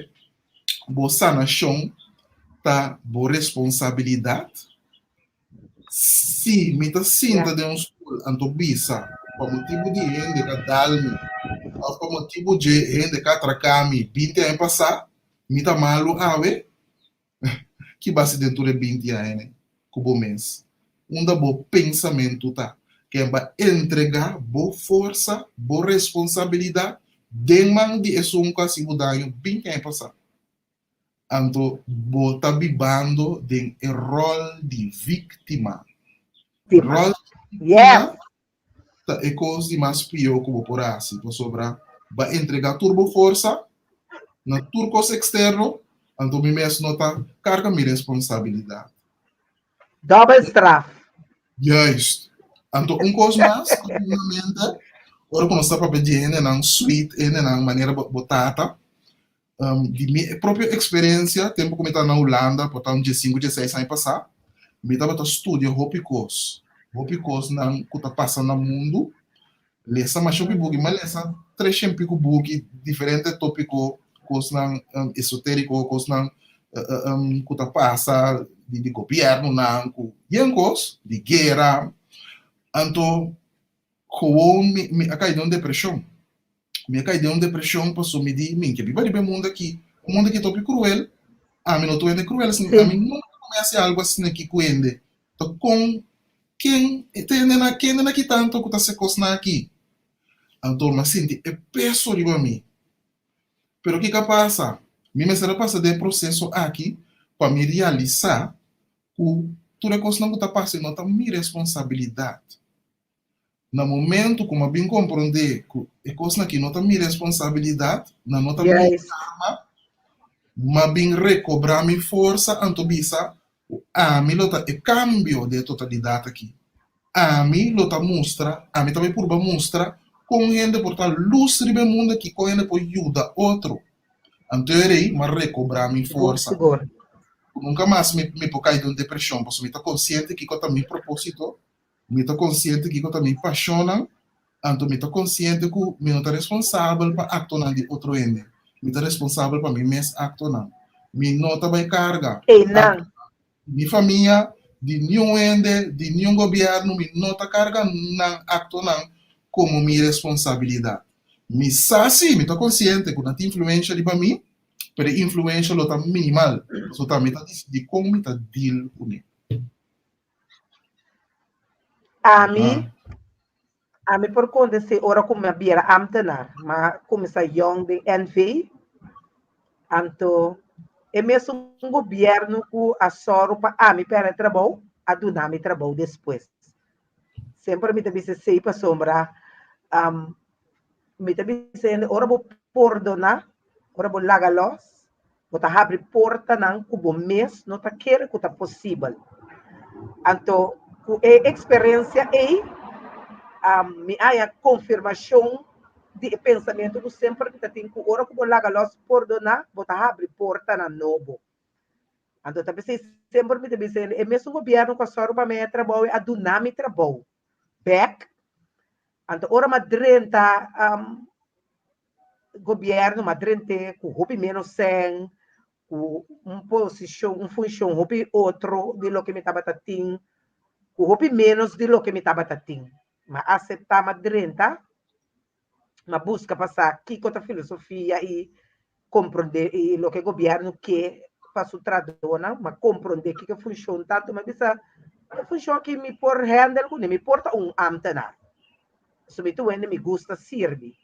S2: bo sanashon ta bo responsabilidat. Si mi ta sinta den un stul anto bisa pa motibu di hende ka dal mi òf pa motibu dje hende ka atraká mi binti aña pasá, mi ta malu awe? Ki base den tur e binti aña ku bo mes? Unda bo pensamentu ta? Ken ba entregá bo forsa, bo responsabilidat den man di esun ku a hasi bo daño binti aña pasá? Anto bo ta bibando den e ròl di víktima. Ròl di víktima ta e kos di mas pió ku bo por hasi, pasobra. B'a entregá tur bo forsa na tur kos eksterno, anto mi mes no ta karga mi responsabilidat.
S1: Dòbel straf.
S2: Juist. Anto un kos mas ku tin na mente, ora ku nos ta papia di hendenan sweet, hendenan manera bo bo tata, di mi propio eksperensia, tempu ku mi ta na Hulanda, por ta un diesinku, dieseis aña pasá, mi tabata studia hopi kos, hopi kosnan ku ta pasa na mundu, lesa masha hopi buki, mi a lesa treshen piku buki, diferente topiko, kosnan esoteriko, kosnan ku ta pasa di gobièrnunan, ku yen kos, di guera, anto gewoon mi a kai den un depreshon. Mi a kai den un depreshon pasobra mi di, mi ke biba riba e mundu aki, e mundu aki ta hopi kruel, ami no ta hende kruel asina, ami nunka ku mi hasi algu asina aki ku hende, ta kon ken ta hende nan, kende nan aki tantu ku ta hasi e kosnan aki? Anto mi a sinti e peso riba mi. Pero kiko a pasa? Mi mester a pasa den e proseso aki pa mi realisá ku tur e kosnan ku ta pasa no ta mi responsabilidat. Na momento ku mi a bin komprondé ku e kosnan aki no ta mi responsabilidat, nan no ta mi karma, mi a bin rekobrá mi forsa anto bisa ku ami lo ta e kambio den e totalidat aki. Ami lo ta mustra, ami ta bai purba mustra kon hende por ta lus riba e mundu aki, kon hende por yuda otro. Anto e rei mi a rekobrá mi forsa. Nunka mas mi por kai den un depreshon pasobra mi ta konsiente kiko ta mi propósito. Mi ta konsiente kiko ta mi pashonnan, anto mi ta konsiente ku mi no ta responsabel pa aktonan di otro hende. Mi ta responsabel pa mi mes aktonan. Mi no ta bai karga
S1: Einan.
S2: aktonan di mi famia, di niun hende, di niun gobièrnu. Mi no ta karga nan aktonan komo mi responsabilidat. Mi sa si, mi ta konsiente ku nan tin influensha riba mi, pero e influensha lo ta minimal, pasobra ta mi ta disidí kon mi ta deal kuné.
S1: Ami, ami por konta si ora ku mi a bira ámtenar, mi a kuminsá yòn den NV, anto e mesun gobièrnu ku a sòru pa ami pèrdè trabou, a duna mi trabou despues. Semper mi ta bisa esei pasobra mi ta bisa hende ora bo pordoná, ora bo laga lòs, bo ta habri portanan ku bo mes no ta kere ku ta posibel. Anto ku e eksperensia ei, mi haña konfirmashon di e pensamentu ku semper mi ta tin ku ora ku bo laga lòs pordoná, bo ta habri portanan nobo. Anto ta p'esei semper mi ta bisa hende, e mesun gobièrnu ku a sòru pa mi haña trabou ei a duna mi trabou bèk. Anto ora mi a drenta gobierno m'a drent'é ku hopi ménos sèn, ku un posishon, un funshon hopi otro di loke mi tabata tin, ku hopi ménos di loke mi tabata tin. M'a aseptá, m'a drenta, m'a buska pa sa kiko ta filosofia i komprondé i loke gobierno ke pa su trahadónan, m'a komprondé kiko e funshon ta, anto m'a bisa e funshon aki mi por hèndel kuné, mi por ta un ámtenar. Pasobra mi ta un hende mi gusta sirbi.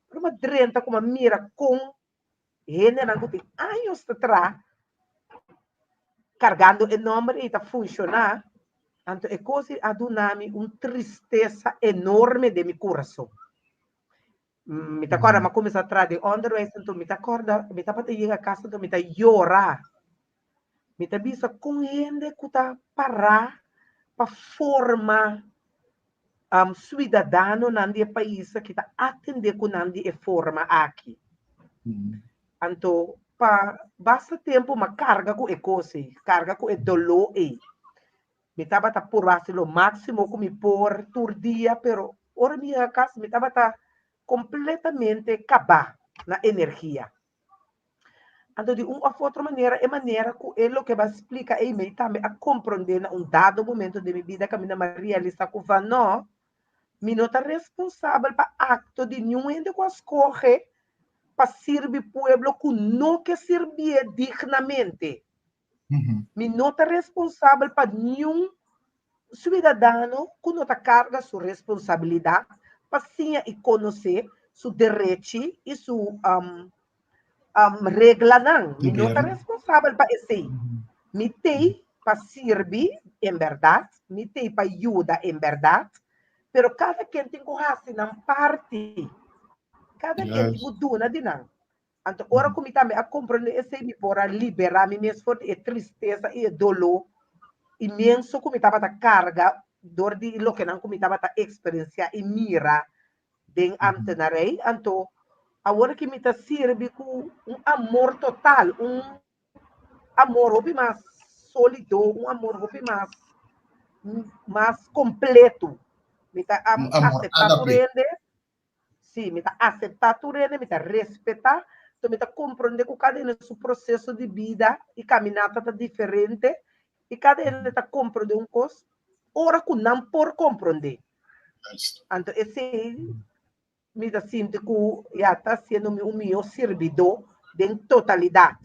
S1: Pero m'a drenta ku m'a mira kon hendenan ku tin años ta traha kargando e nòmber ei ta funshoná, anto e kos ei a duna mi un tristesa enorme den mi kurason. Mi ta kòrda m'a kuminsá traha den ònderwijs, anto mi ta kòrda mi tabata yega kas anto mi ta yora. Mi ta bisa kon hende ku ta pará pa forma suidadanonan di e pais aki ta atendé ku nan di e forma aki. Anto pa basta tempu m'a karga ku e kos ei, karga ku e doló ei. Mi tabata purba hasi lo máksimo ku mi por tur dia, pero ora mi yega kas mi tabata kompletamente kabá na energia. Anto di un òf otro manera e manera ku e loke bo a splika ei mi tambe a komprondé na un dado momento den mi bida kaminda mi a realisá ku van nò, mi no ta responsabel pa akto di niun hende ku a skohe pa sirbi pueblo ku no ke sirbié dignamente. Mi no ta responsabel pa niun suidadano ku no ta karga su responsabilidat pa siña i konosé su derechi i su reglanan. Mi no ta responsabel pa esei. Mi t'ei pa sirbi en bèrdat, mi t'ei pa yuda en bèrdat, pero kada ken tin ku hasi nan parti. Kada ken tin ku duna di nan. Anto ora ku mi tambe a komprondé esei, mi por a liberá mi mes for di e tristesa i e doló inmenso ku mi tabata karga dor di lokenan ku mi tabata eksperensiá i mira den ambtenarij. Anto awor ki mi ta sirbi ku un amor total, un amor hopi mas sólido, un amor hopi mas mas kompleto. Mi ta aseptá tur hende. Sí, mi ta aseptá tur hende, mi ta respetá, enton mi ta komprondé ku kada hende su proseso di bida i kaminata ta diferente i kada hende ta komprondé un kos ora ku nan por komprondé. Anto esei mi ta sinti ku ya ta hasiendo mi un mihó sirbidó den totalidat.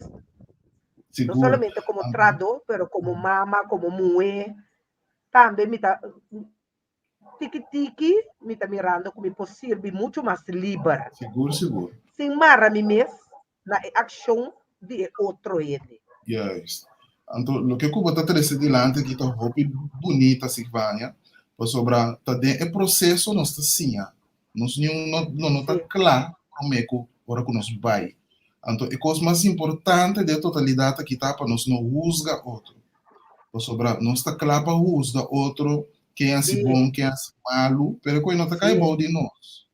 S1: No solamente komo trahadó, pero komo mama, komo muhé, tambe mi ta Tiki tiki mi ta mirando ku mi por sirbi muchu mas liber.
S2: Sigur, sigur.
S1: Sin mara mi mes na e akshon di e otro hende.
S2: Juist. Anto loke ku bo ta trese dilanti aki ta hopi bunita, Sigvania, pasobra ta den e proseso nos ta siña. Nos niun no no no ta kla promé ku ora ku nos bai. Anto e kos mas importante den e totalidat aki ta pa nos no husga otro. Pasobra nos ta kla pa husga otro ken hasi bon, ken hasi malu, pero ku e no ta kai bou di nos.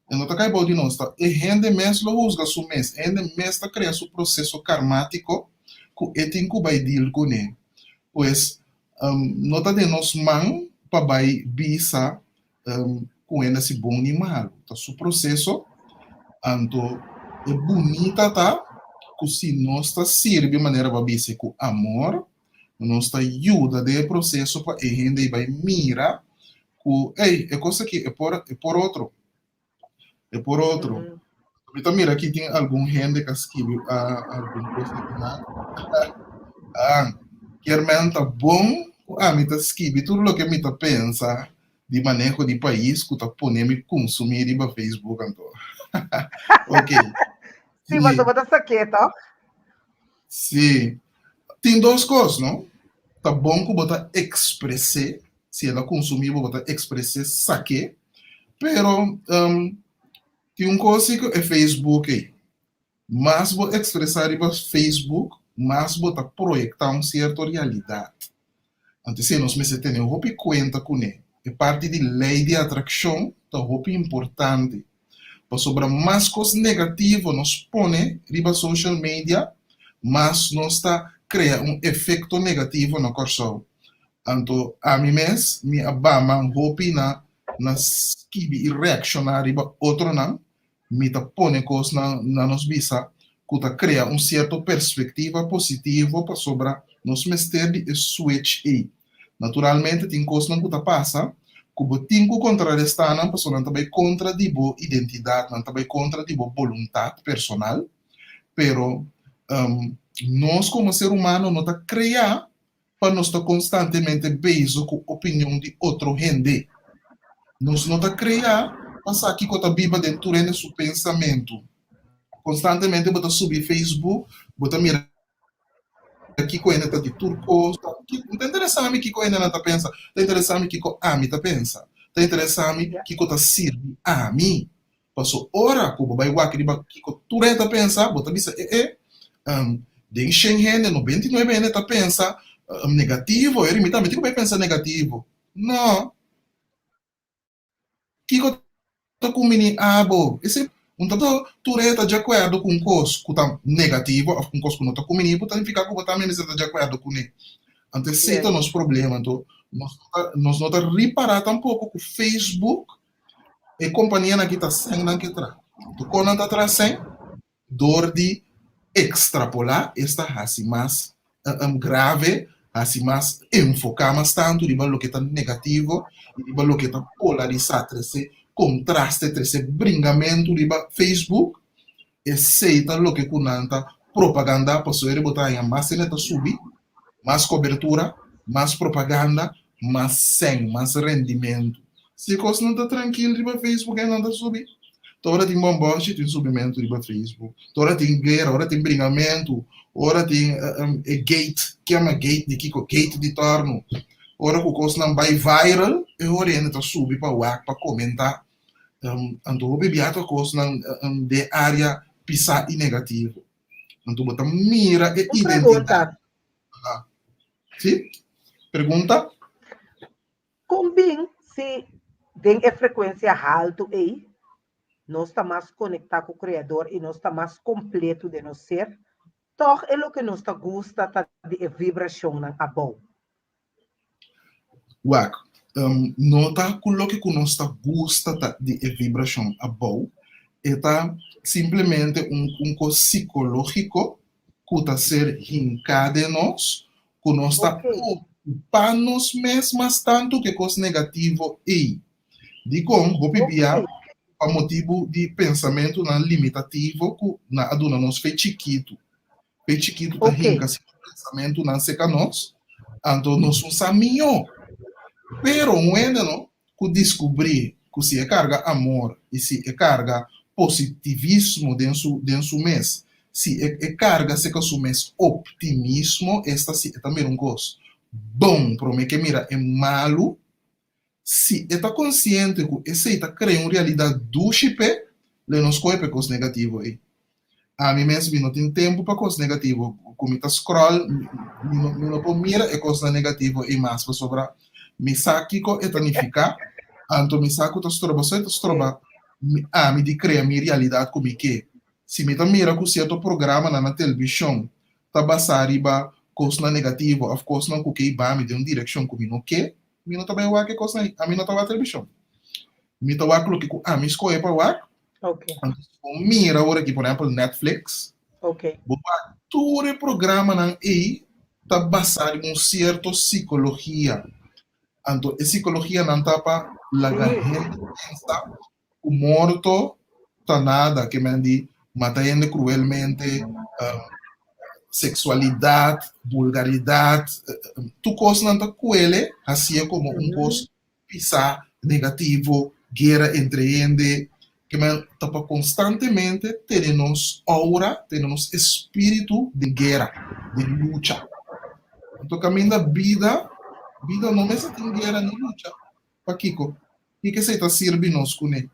S2: E no ta kai bou di nos, ta e hende mes lo husga su mes, e hende mes ta krea su proseso karmátiko ku e tin ku bai deal kuné. Pues, no ta den nos man pa bai bisa ku hende hasi bon ni malu, ta su proseso. Anto e bunita ta ku si nos ta sirbi manera bo a bisa ku amor, Nos ta yuda den e proseso pa e hende ei bai mira ku, ey, e kos aki e por, e por otro. E por otro. Mi ta mira aki tin algun hende ku a skibi algun kos aki nan. Ah, kier men ta bon ku ami ta skibi tur loke mi ta pensa di maneho di pais ku ta pone mi kunsumí riba Facebook anto. Ok.
S1: Sí, pasobra bo ta sak'é tòg?
S2: Sí. Tin dos kos, no? Ta bon ku bo ta ekspres'é, si el a kunsumí bo, bo ta ekspres'é, sak'é. Pero tin un kos si ku e Facebook ei, mas bo ekspresá riba Facebook, mas bo ta proyektá un sierto realidat. Anto esei nos mester tene hopi kuenta kuné. E parti di lei di atrakshon ta hopi importante. Pasobra mas kos negativo nos pone riba social media, mas nos ta krea un efekto negativo na Kòrsou. Anto ami mes mi a bama hopi na na skibi i reakshoná riba otronan mi ta pone kosnan na nos bisa ku ta krea un sierto perspektiva positivo pasobra nos mester di e switch ei. Naturalmente tin kosnan ku ta pasa ku bo tin ku kontrarestá nan pasobra nan ta bai kontra di bo identidat, nan ta bai kontra di bo boluntat personal, pero nos komo ser humano no ta krea pa nos ta konstantemente bezig ku opinion di otro hende. Nos no ta krea pa sa kiko ta biba den tur hende su pensamentu. Konstantemente bo ta subi Facebook, bo ta mira kiko hende ta di tur kos. No ta interesá mi kiko hendenan ta pensa, ta interesá mi kiko ami ta pensa, ta interesá mi kiko ta sirbi ami. Paso ora ku bo bai wak riba kiko tur hende ta pensa, bo ta bisa, e e, den shen hende, 99 hende ta pensa negativo, e mi tambe tin ku bai pensa negativo. No. Kiko ta kumbiní abo? Esei un ta tur hende ta di akuerdo ku un kos ku ta negativo òf un kos ku no ta kumbiní bo, ta nifiká ku bo tambe mester ta di akuerdo kuné. Anto esei ta nos problema. Anto nos no ta ripará tampoko ku Facebook E kompanianan aki ta sèn nan ke traha. Anto kon nan ta traha sèn? Dor di ekstrapolá, esta hasi mas grave, hasi mas enfoká mas tantu riba loke ta negativo i riba loke ta polarisá, trese kontraste, trese bringamentu riba Facebook. Esei ta loke ku nan ta propagandá pasobra bo ta haña mas hende ta subi, mas kobertura, mas propaganda, mas sèn, mas rendimentu. Si e kosnan ta trankil riba Facebook e nan ta subi. Ta ora tin bòmbòshi tin subimentu riba Facebook. Ta ora tin guera, ora tin bringamentu, ora tin e gate, ke yama gate di kiko? Gate di tòrnu. Ora ku kosnan bai viral e hora hende ta subi pa wak, pa komentá. Anto hopi bia ta kosnan den área pisá i negativo. Anto bo ta mira e
S1: Un
S2: identidat.
S1: pregunta.
S2: Sí? Pregunta?
S1: Kon bin si den e frekuensia haltu ei nos ta mas konektá ku Kreador i nos ta mas kompletu den nos ser, tòg e loke nos ta gusta ta di e vibrashonnan abou?
S2: Wak, no ta ku loke ku nos ta gusta ta di e vibrashon abou, e ta simplemente un un kos sikológiko ku ta ser hinká den nos, ku nos ta okupá nos mes mas tantu ku e kos negativo ei. Dikon? Hopi bia pa motibu di pensamentunan limitativo ku nan a duna nos fe chikitu. Fe chikitu ta hinka sierto pensamentunan serka nos, anto nos no sa mihó. Pero un hende no ku diskubrí ku si e karga amor i si e karga positivismo den su den su mes, si e e karga serka su mes optimismo, esta si e ta mira un kos bon promé ke mira e malu, Si e ta konsiente ku esei ta krea un realidat dushi p'e, lo e no skohe p'e kos negativo ei. Ami mes mi no tin tempu pa kos negativo. Ku mi ta scroll mi no mi no por mira e kosnan negativo ei mas pasobra mi sa kiko e ta nifiká, anto mi sa ku ta stroba so e ta stroba ami di krea mi realidat ku mi ke. Si mi ta mira ku sierto programanan na televishon ta basá riba kosnan negativo òf kosnan ku ke hiba mi den un direkshon ku mi no ke, Mi no ta bai wak e kosnan ei. Ami no ta wak televishon. Mi ta wak loke ku ami skohe pa wak. Anto si bo mira ora aki, por ehèmpel Netflix, bo wak tur e programanan ei ta basá riba un sierto sikologia. Anto e sikologianan ta pa laga hende pensa ku morto ta nada, ke men di mata hende kruelmente, seksualidat, bulgaridat, tur kosnan ta kuele hasié komo un kos pisá, negativo, guera entre hende, ke men ta pa konstantemente tene nos oura, tene nos espíritu den guera, den lucha. Anto kaminda bida, bida no mester tin guera ni lucha. Pakiko? Kiko esei ta sirbi nos kuné?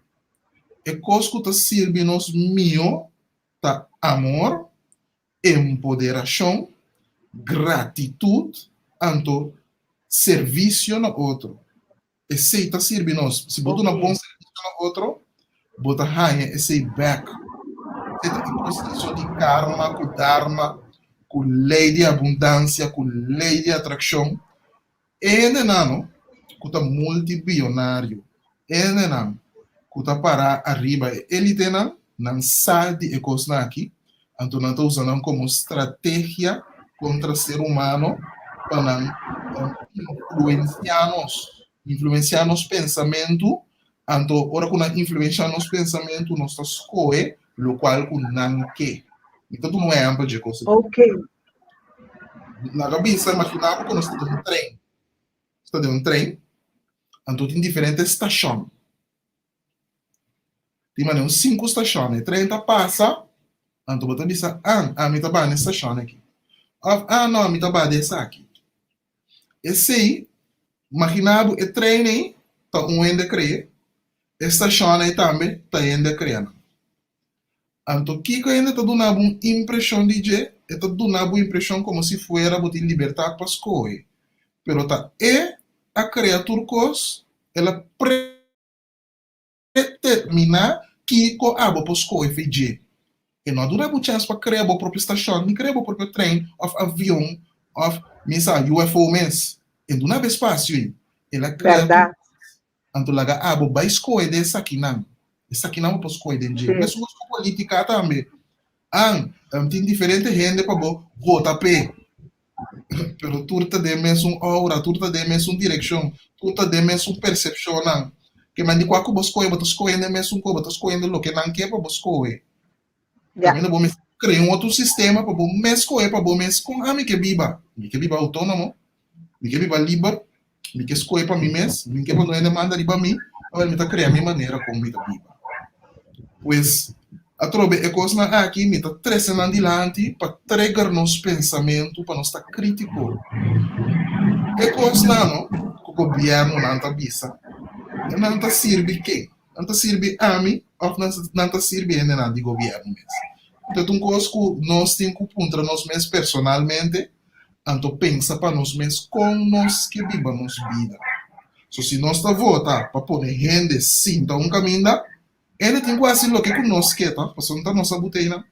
S2: E kos ku ta sirbi nos mihó ta amor, empoderashon, gratitut, anto servisio na otro. Esei ta sirbi nos. Si bo duna bon servisio na otro, bo ta haña esei bèk. Esei ta e proseso di karma ku dharma, ku lei di abundansia, ku lei di atrakshon. E hendenan no ku ta multibionario, e hendenan ku ta pará ariba e elitenan, nan sa di e kosnan aki, anto nan ta usa nan komo strategia kontra ser humano pa nan influensiá nos, influensiá nos pensamentu, anto ora ku nan influensiá nos pensamentu nos ta skohe lokual ku nan ke. Mi ta duna un ehèmpel dje kos aki. Laga bisa, imaginá bo ku nos ta den un tren. Nos ta den un tren, anto tin diferente stashon. Tin manera un sinku stashon. E tren ta pasa, anto bo ta bisa, ah, ami ta baha na e stashon aki. Òf, ah, no, ami ta baha di esaki. Esei, imaginá bo e tren ei ta un hende krea, e stashon ei tambe ta hende krea nan. Anto kiko hende ta duna bo un impreshon di dje? E ta duna bo impreshon komo si fuera bo tin libertat pa skohe. Pero ta e a krea tur kos, el a predeterminá kiko abo por skohe fi dje. E no a duna bo chèns pa krea bo propio stashon, ni krea bo propio trein òf avion òf mi sa UFO mes. E duna bo e spasio ei. El a krea tur kos. Anto laga abo bai skohe den esakinan. Esakinan bo por skohe den dje. Mesun kos ku politika tambe. An, tin diferente hende pa bo vota p'e. Pero tur ta den mesun aura, tur ta den mesun direkshon, tur ta den mesun persepshonnan. Ke men di kua ku bo skohe, bo ta skohe den mesun kos, bo ta skohe den loke nan ke pa bo skohe. Kaminda bo mester krea un otro sistema pa bo mes skohe pa bo mes kon ami ke biba. Mi ke biba outónomo, mi ke biba liber, mi ke skohe pa mi mes, mi ke pa no hende manda riba mi, awor mi ta krea mi manera kon mi ta biba. Pues, atrobe e kosnan aki mi ta trese nan dilanti pa trigger nos pensamentu pa nos ta krítiko. E kosnan no ku gobièrnunan ta bisa, nan ta sirbi ken? Nan ta sirbi ami òf nan ta sirbi hendenan di gobièrnu mes? Anto ta un kos ku nos tin ku puntra nos mes personalmente, anto pensa pa nos mes kon nos ke biba nos bida. So si nos ta vota pa pone hende sinta un kaminda, hende tin ku hasi loke ku nos ke ta, pasobra no ta nos a but'e einan.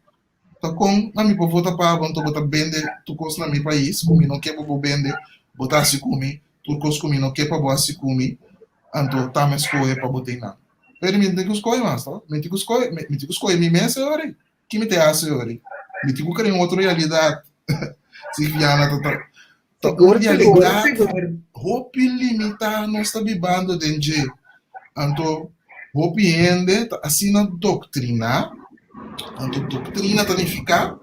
S2: Ta kon ami por vota pa abo anto bo ta bende tur kos na mi pais ku mi no ke pa bo bende, bo ta hasi ku mi tur kos ku mi no ke pa bo hasi ku mi, anto ta mi a skohe pa bo tin nan. Pero mi no tin ku skohe mas to, mi tin ku skohe, mi tin ku skohe mi mes e ora ei. Ki mi ta hasi e ora ei? Mi tin ku krea un otro realidat. Silviana ta ta ta un
S1: Sigur, sigur,
S2: realidat
S1: sigur.
S2: hopi limitá nos ta bibando den dje. Anto hopi hende ta asina doktriná, anto doktrina ta nifiká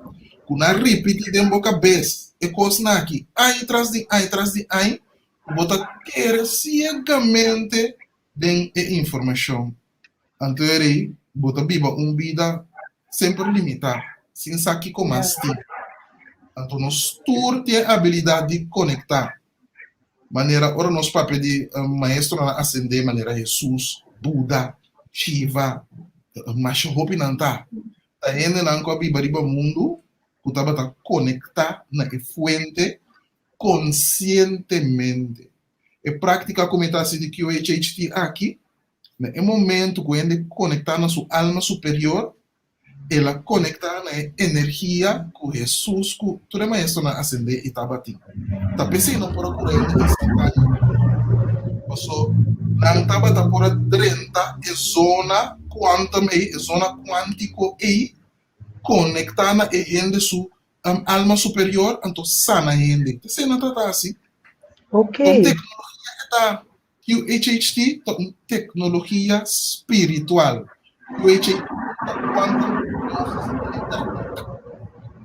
S2: ku nan ripití den bo kabes e kosnan aki aña tras di aña tras di aña, ku bo ta kere siegamente den e informashon. Anto erei bo ta biba un bida semper limitá, sin sa kiko mas tin. Anto nos tur tin e abilidat di konektá. Manera ora nos papia di maestronan asendé manera Hesus, Buda, Shiva, masha hopi nan ta. Ta hendenan ku a biba riba mundu ku tabata konektá na e fuente konsientemente. E práktika ku mi ta hasi di QHHT aki, na e momentu ku hende konektá na su alma superior, el a konektá na e energia ku Hesus ku tur e maestronan asendé i tabatin. Ta p'esei nan por a kura hende instantáneamente, paso nan tabata por a drenta e zona quantum ei, e zona kuántiko ei, konektá na e hende su alma superior, anto sana hende. P'esei nan ta ta hasi. Un teknologia e ta QHHT ta un teknologia spiritual. QHHT ta Quantum Hypnosis Healing Technique.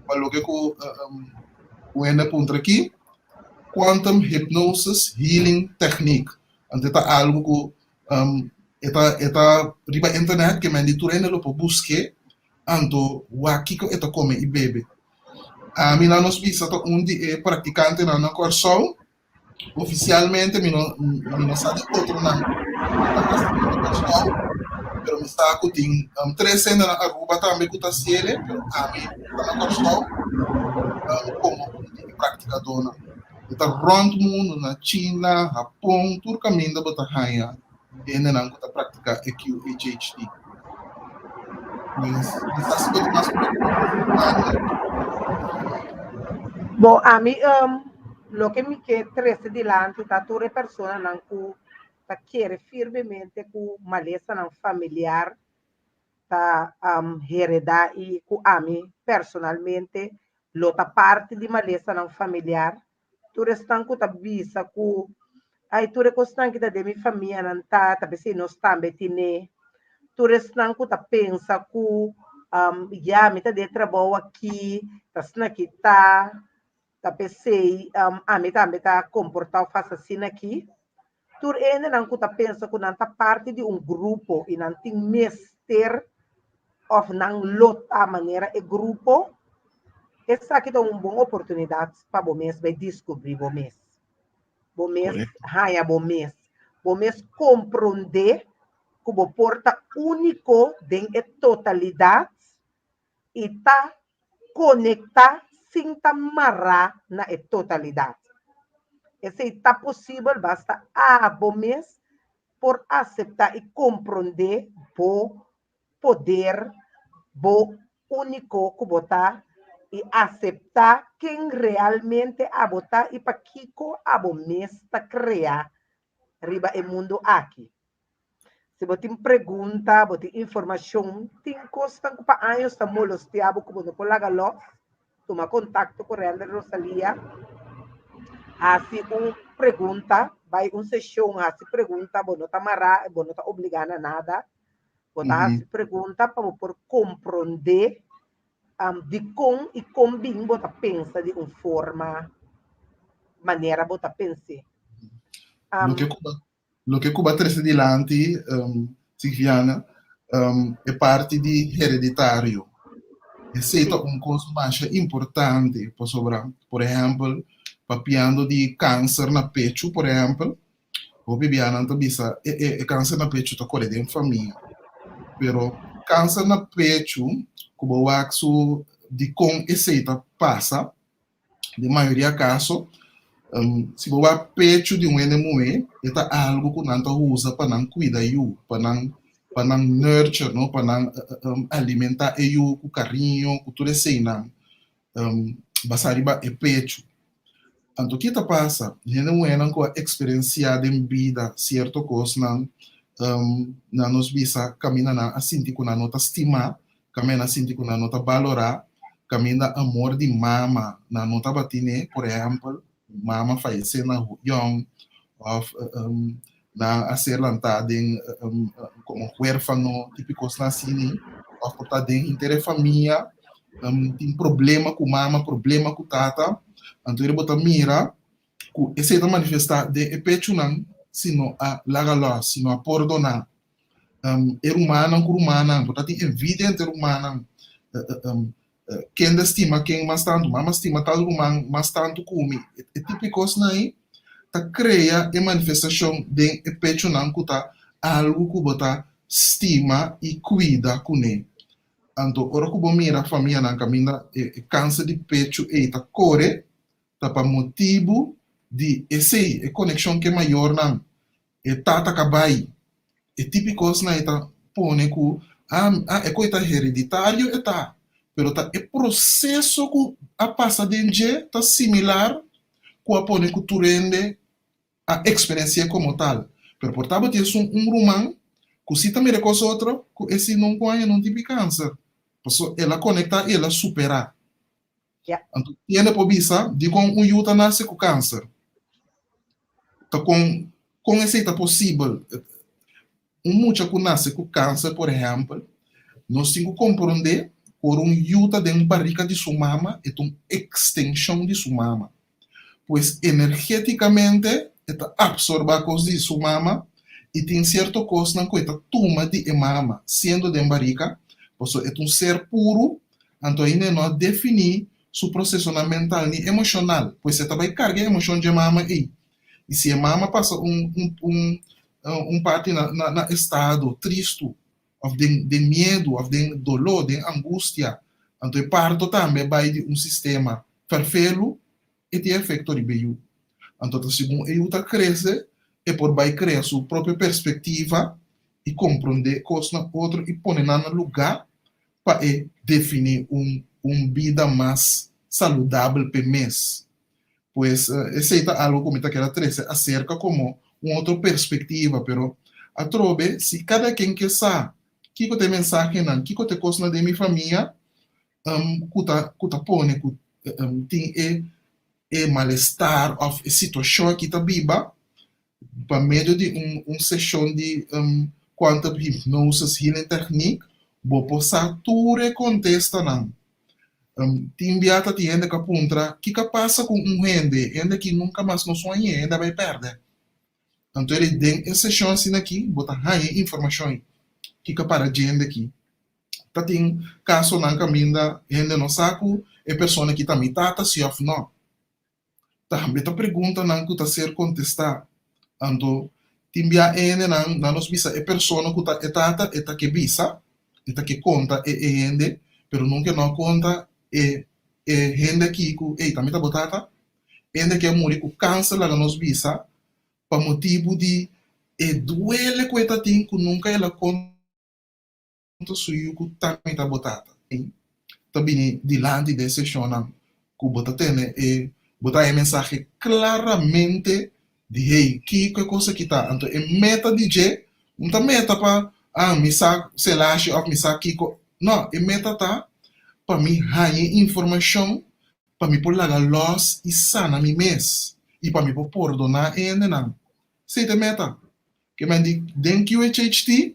S2: Pa loke ku un hende a puntra aki, Quantum Hypnosis Healing Technique. Anto e ta algu ku e ta e ta riba internet ke men di tur hende lo por busk'é, anto wak kiko e ta kome i bebe. Ami nan nos bisa ta un di e praktikantenan na Kòrsou. Ofisialmente mi no mi no sa di otronan ku ta hasi na Kòrsou, pero mi sa ku tin tres hende na Aruba tambe ku ta hasiel, pero ami ta na Kòrsou komo un di e praktikadónan. E ta rònt mundu, na China, Hapon, tur kaminda bo ta haña hendenan ku ta praktiká e QHHT. Mi mi sa si bo tin mas pregunta.
S1: Bo, ami loke mi ke trese dilanti ta tur e personanan ku ta kere firmemente ku malesanan familiar ta heredá i ku ami personalmente lo ta parti di malesanan familiar. Tur esnan ku ta bisa ku ai tur e kosnan ki ta den mi famianan ta ta p'esei nos tambe tine. Tur esnan ku ta pensa ku ya mi ta den e trabou aki, ta asina ki ta, ta p'esei ami tambe ta komportá òf hasi asina aki. Tur e hendenan ku ta pensa ku nan ta parti di un grupo i nan tin mester òf nan lo ta manera e grupo, esaki ta un bon oportunidat pa bo mes bai diskubrí bo mes. Bo mes haña bo mes. Bo mes komprondé ku bo por ta úniko den e totalidat i ta konektá sin ta mará na e totalidat. Esei ta posibel basta abo mes por aseptá i komprondé bo poder, bo úniko ku bo ta i aseptá ken realmente abo ta i pakiko abo mes ta kreá riba e mundu aki. Si bo tin pregunta, bo tin informashon, tin kosnan ku pa años ta molestia bo ku bo no por laga lòs, tuma kontakto ku Render Rosalia, hasi un pregunta, bai un seshon, hasi pregunta, bo no ta mará, bo no ta obligá na nada, bo ta hasi pregunta pa bo por komprondé dikon i kon bin bo ta pensa di un forma manera bo ta pens'é.
S2: Loke ku bo Loke ku bo a trese dilanti, Silviana, e parti di hereditario. Esei ta un kos masha importante pasobra, por ehèmpel, papiando di kanser na pechu, por ehèmpel, hopi bianan ta bisa e kanser na pechu ta kore den famia. Pero kanser na pechu, ku bo wak su dikon esei ta pasa, den mayoria kaso, si bo wak pechu di un hende muhé, e ta algu ku nan ta usa pa nan kuida yu, pa nan pa nan nurture, no, pa nan alimentá e yu ku kariño, ku tur eseinan, basá riba e pechu. Anto ki ta pasa? Hende muhénan ku a eksperensiá den bida sierto kosnan, nan nos bisa kaminda nan a sinti ku nan no ta stimá, kaminda nan a sinti ku nan no ta balorá, kaminda amor di mama nan no tabatin'é, por ehèmpel, mama fayesé na yòn òf nan a ser lantá den komo huérfano, tipo kosnan asina, òf por ta den henter e famia tin problema ku mama, problema ku tata, anto bo ta mira ku esei ta manifestá den e pechunan si no a laga lòs, si no a pordoná. E rumannan ku rumannan, por ta tin envidia entre rumannan, ken ta stima ken mas tantu, mama stima tal ruman mas tantu ku mi. E tipo di kosnan ei ta krea e manifestashon den e pechunan ku ta algu ku bo ta stima i kuida kuné. Anto ora ku bo mira famianan kaminda e kanser di pechu ei ta kore, ta pa motibu di esei, e konekshon ku e mayornan, e tata ka bai. E tipo di kosnan ei ta pone ku ah ah e kos ta hereditario e ta, pero ta e proseso ku a pasa den dje ta similar ku a pone ku tur hende a eksperensi'é komo tal. Pero por tabatin esun un ruman ku si ta mira e kos otro ku e si no ku haña no tin kanser. Pasobra el a konektá i el a superá. Anto tiende por bisa dikon un yu ta nase ku kanser. Ta kon kon esei ta posibel? Un mucha ku nase ku kanser por ehèmpel, nos tin ku komprondé ku ora un yu ta den barika di su mama e ta un ekstenshon di su mama. Pues energétikamente e ta apsorbá kos di su mama i tin sierto kosnan ku e ta tuma di e mama siendo den barika, pasobra e ta un ser puru, anto ainda e no a definí su prosesonan mental ni emoshonal, pues e ta bai karga e emoshon dje mama ei. I si e mama pasa un un un un parti na na na estado tristu òf den den miedu òf den doló, den angustia, anto e parto tambe a bai di un sistema ferfelu, e tin efekto riba e yu. Anto ta segun e yu ta krese, e por bai krea su propio perspektiva i komprondé kosnan otro i pone nan na lugá pa e definí un un bida mas saludabel p'e mes. Pues esei ta algo ku mi ta keda trese aserka komo un otro perspektiva, pero atrobe si kada ken ke sa kiko ta e mensahenan, kiko ta e kosnan den mi famia ku ta ku ta pone ku tin e e malestar òf e situashon aki ta biba, pa medio di un un seshon di quantum hypnosis healing technique bo por sa tur e kontestanan. Tin bia ta tin hende ka puntra kiko a pasa ku un hende, hende aki nunka mas no soñ'é, hende a bai pèrdè. Anto eri den e seshon asina aki bo ta haña e informashon ei, kiko a para dje hende aki. Ta tin kasonan kaminda hende no sa ku e persona aki ta mi tata si òf nò. Tambe ta preguntanan ku ta ser kontestá. Anto, tin bia e hendenan, nan nos bisa e persona ku ta e tata, e ta ke bisa, e ta ke konta e e hende, pero nunka e no a konta e e hende aki ku, ey, ta mi ta bo tata? E hende aki a muri ku kanser, laga nos bisa, pa motibu di e duele ku e ta tin ku nunka el a konta. Ta su yu ku tambe ta bo tata. Ta bini dilanti den seshonnan ku bo ta tene e bo ta haña e mensahe klaramente di hey kiko e kos aki ta. Anto e meta di dje no ta meta pa ah mi sa selashi òf mi sa kiko. No, e meta ta pa mi haña e informashon pa mi por laga lòs i sana mi mes i pa mi por pordoná e hendenan. Esei ta e meta. Ke men di den QHHT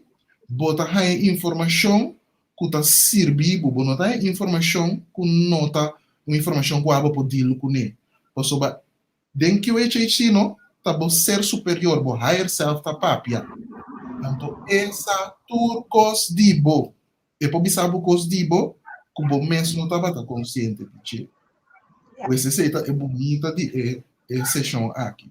S2: bo ta haña informashon ku ta sirbi bo. Bo no ta haña informashon ku no ta un informashon ku abo por deal kuné. Pasobra den QHHT no ta bo ser superior, bo higher self ta papia. Anto e sa tur kos di bo. E por bisa bo kos di bo ku bo mes no tabata konsiente di dje. Pues esei ta e bunita di e e seshon aki.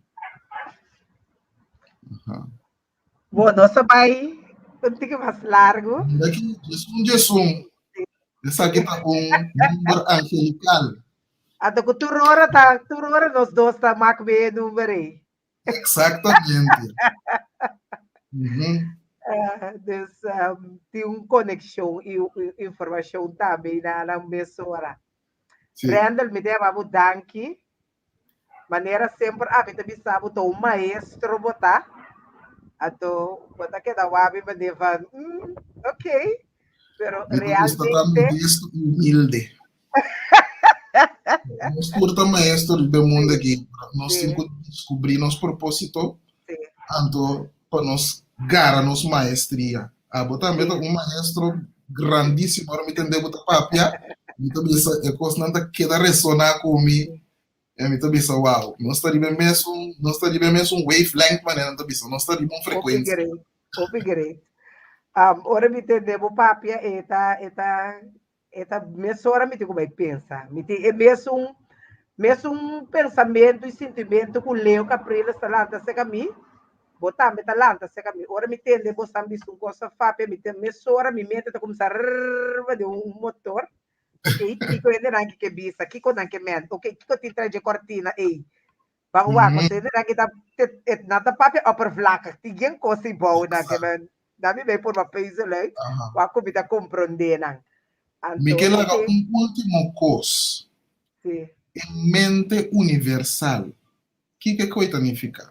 S1: Bo, nos a bai. Un tiki mas largu.
S2: Mira aki, 11 11. Esaki ta un number angelikal.
S1: Anto ku tur ora ta, tur ora nos dos ta mak be e number ei.
S2: Exactamente. Mhm.
S1: Dus tin un konekshon i informashon tambe na nan mes ora.
S2: Sí.
S1: Randall, mi ta yama bo danki. Manera semper ami ta bisa bo ta un maestro bo ta. Anto bo ta keda wak mi manera van, ok. Pero
S2: Mi ta gusta ta
S1: realmente.
S2: modesto i humilde. Nos tur ta maestro riba e mundo aki. Nos tin ku diskubrí nos propósito, anto pa nos gara nos maestria. Abo tambe ta un maestro grandísimo. Ora mi tende bo ta papia, mi ta bisa e kosnan ta keda resoná ku mi. E mi ta bisa, wow, nos ta riba e mesun, nos ta riba e mesun wavelength manera nan ta bisa, nos ta riba un
S1: Hopi
S2: frekuensia.
S1: great, hopi great. Ora mi tende bo papia, e ta, e ta E ta mesora mi tin ku bai pensa. Mi tin e mesun mesun pensamentu i sintimentu ku Leo Capriles ta lanta serka mi, bo tambe ta lanta serka mi. Ora mi tende bo san bisa un kos of papia, mi ta mesora mi mente ta kuminsá rrrr di un motor. Ok, kiko hendenan aki ke bisa? Kiko nan ke ment? Ok, kiko tin tras dje kortina ei? Ban wak, pasobra hendenan aki ta nan ta papia oppervlakkig, tin gen kos ei bou nan ke men Na mi bay purba peuzel uit, wak ku mi ta komprondé nan.
S2: Mi
S1: Anto,
S2: ke laga
S1: oké.
S2: un último kos.
S1: Sí.
S2: E mente universal. Kiko e koe ta nifiká?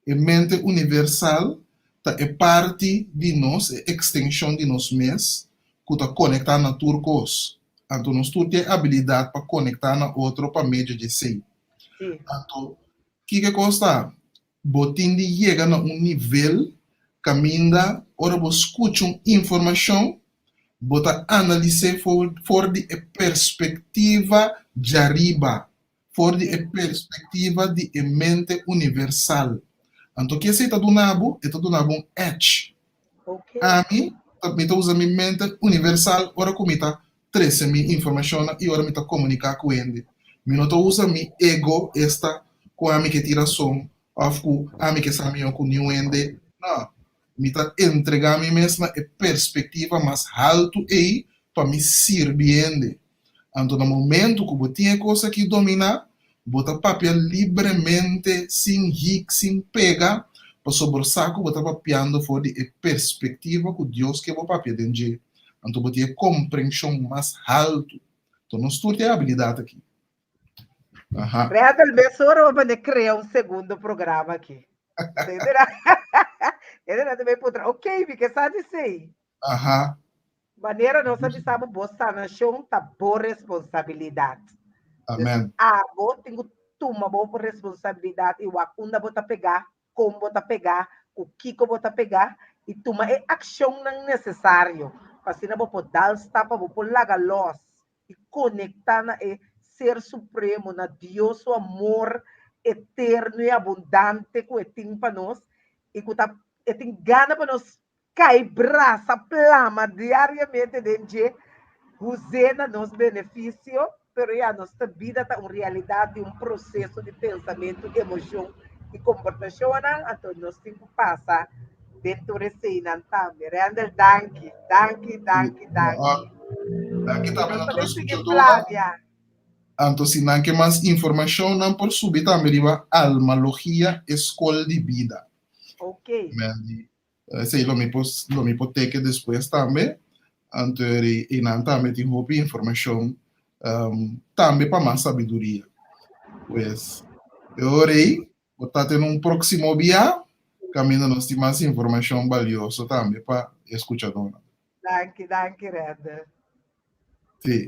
S2: E mente universal ta e parti di nos, e ekstenshon di nos mes, ku ta konektá na tur kos. Anto nos tur tin e abilidat pa konektá na otro pa medio di esei.
S1: Sí.
S2: Anto, kiko e kos ta? Bo tin di yega na un nivel kaminda ora bo skucha un informashon, bo ta analis'é for di e perspektiva djariba, for di e perspektiva di e mente universal. Anto ke esei ta duna bo? E ta duna bo un edge. Ami mi ta usa mi mente universal ora ku mi ta trese mi informashonnan i ora mi ta komuniká ku hende. Mi no ta usa mi ego, esta, ku ami ke tin rason òf ku ami ke sa mihó ku niun hende. No, mi ta entregá mi mes na e perspektiva mas haltu ei pa mi sirbi hende. Anto na momentu ku bo tin e kos aki dominá, bo ta papia libremente, sin hik, sin pega, pasobra bo sa ku bo ta papiando for di e perspektiva ku Dios ke bo papia den dje. Anto bo tin e komprenshon mas haltu. Anto nos tur tin e abilidat aki. Aha.
S1: Randall, mesora bo manda krea un segundo programa aki. Hende ta bay puntra, ok, mi ke sa di esei.
S2: Aha.
S1: Manera nos a bisa bo, bo sanashon ta bo responsabilidat.
S2: Amen.
S1: Dus abo tin ku tuma bo responsabilidat i wak unda bo ta pegá, kon bo ta pegá, ku kiko bo ta pegá i tuma e akshonnan nesesario pa asina bo por dal stap pa bo por laga lòs i konektá na e Ser Supremo, na Dios su amor eterno i abundante ku e tin pa nos i ku ta e tin gana pa nos kai brasa plama diariamente den dje, huz'é na nos benefisio, pero ya nos ta bida ta un realidat di un proseso di pensamentu, emoshon i komportashonnan, anto nos tin ku pasa den tur eseinan tambe. Randall, danki, danki, danki, danki.
S2: Danki tambe
S1: Nos
S2: na
S1: ta
S2: tur
S1: bai sigui
S2: eskuchadónan.
S1: plania.
S2: Anto si nan ke mas informashon nan por subi tambe riba Almalogia e Skol di Bida.
S1: Ok.
S2: Mandy, Esei lo mi por lo mi por teke despues tambe. Anto eri einan tambe tin hopi informashon tambe pa mas sabiduria. Pues e ora ei bo ta tene un próksimo bia kaminda nos tin mas informashon balioso tambe pa e skuchadónan.
S1: Danki, danki Render.
S2: Sí.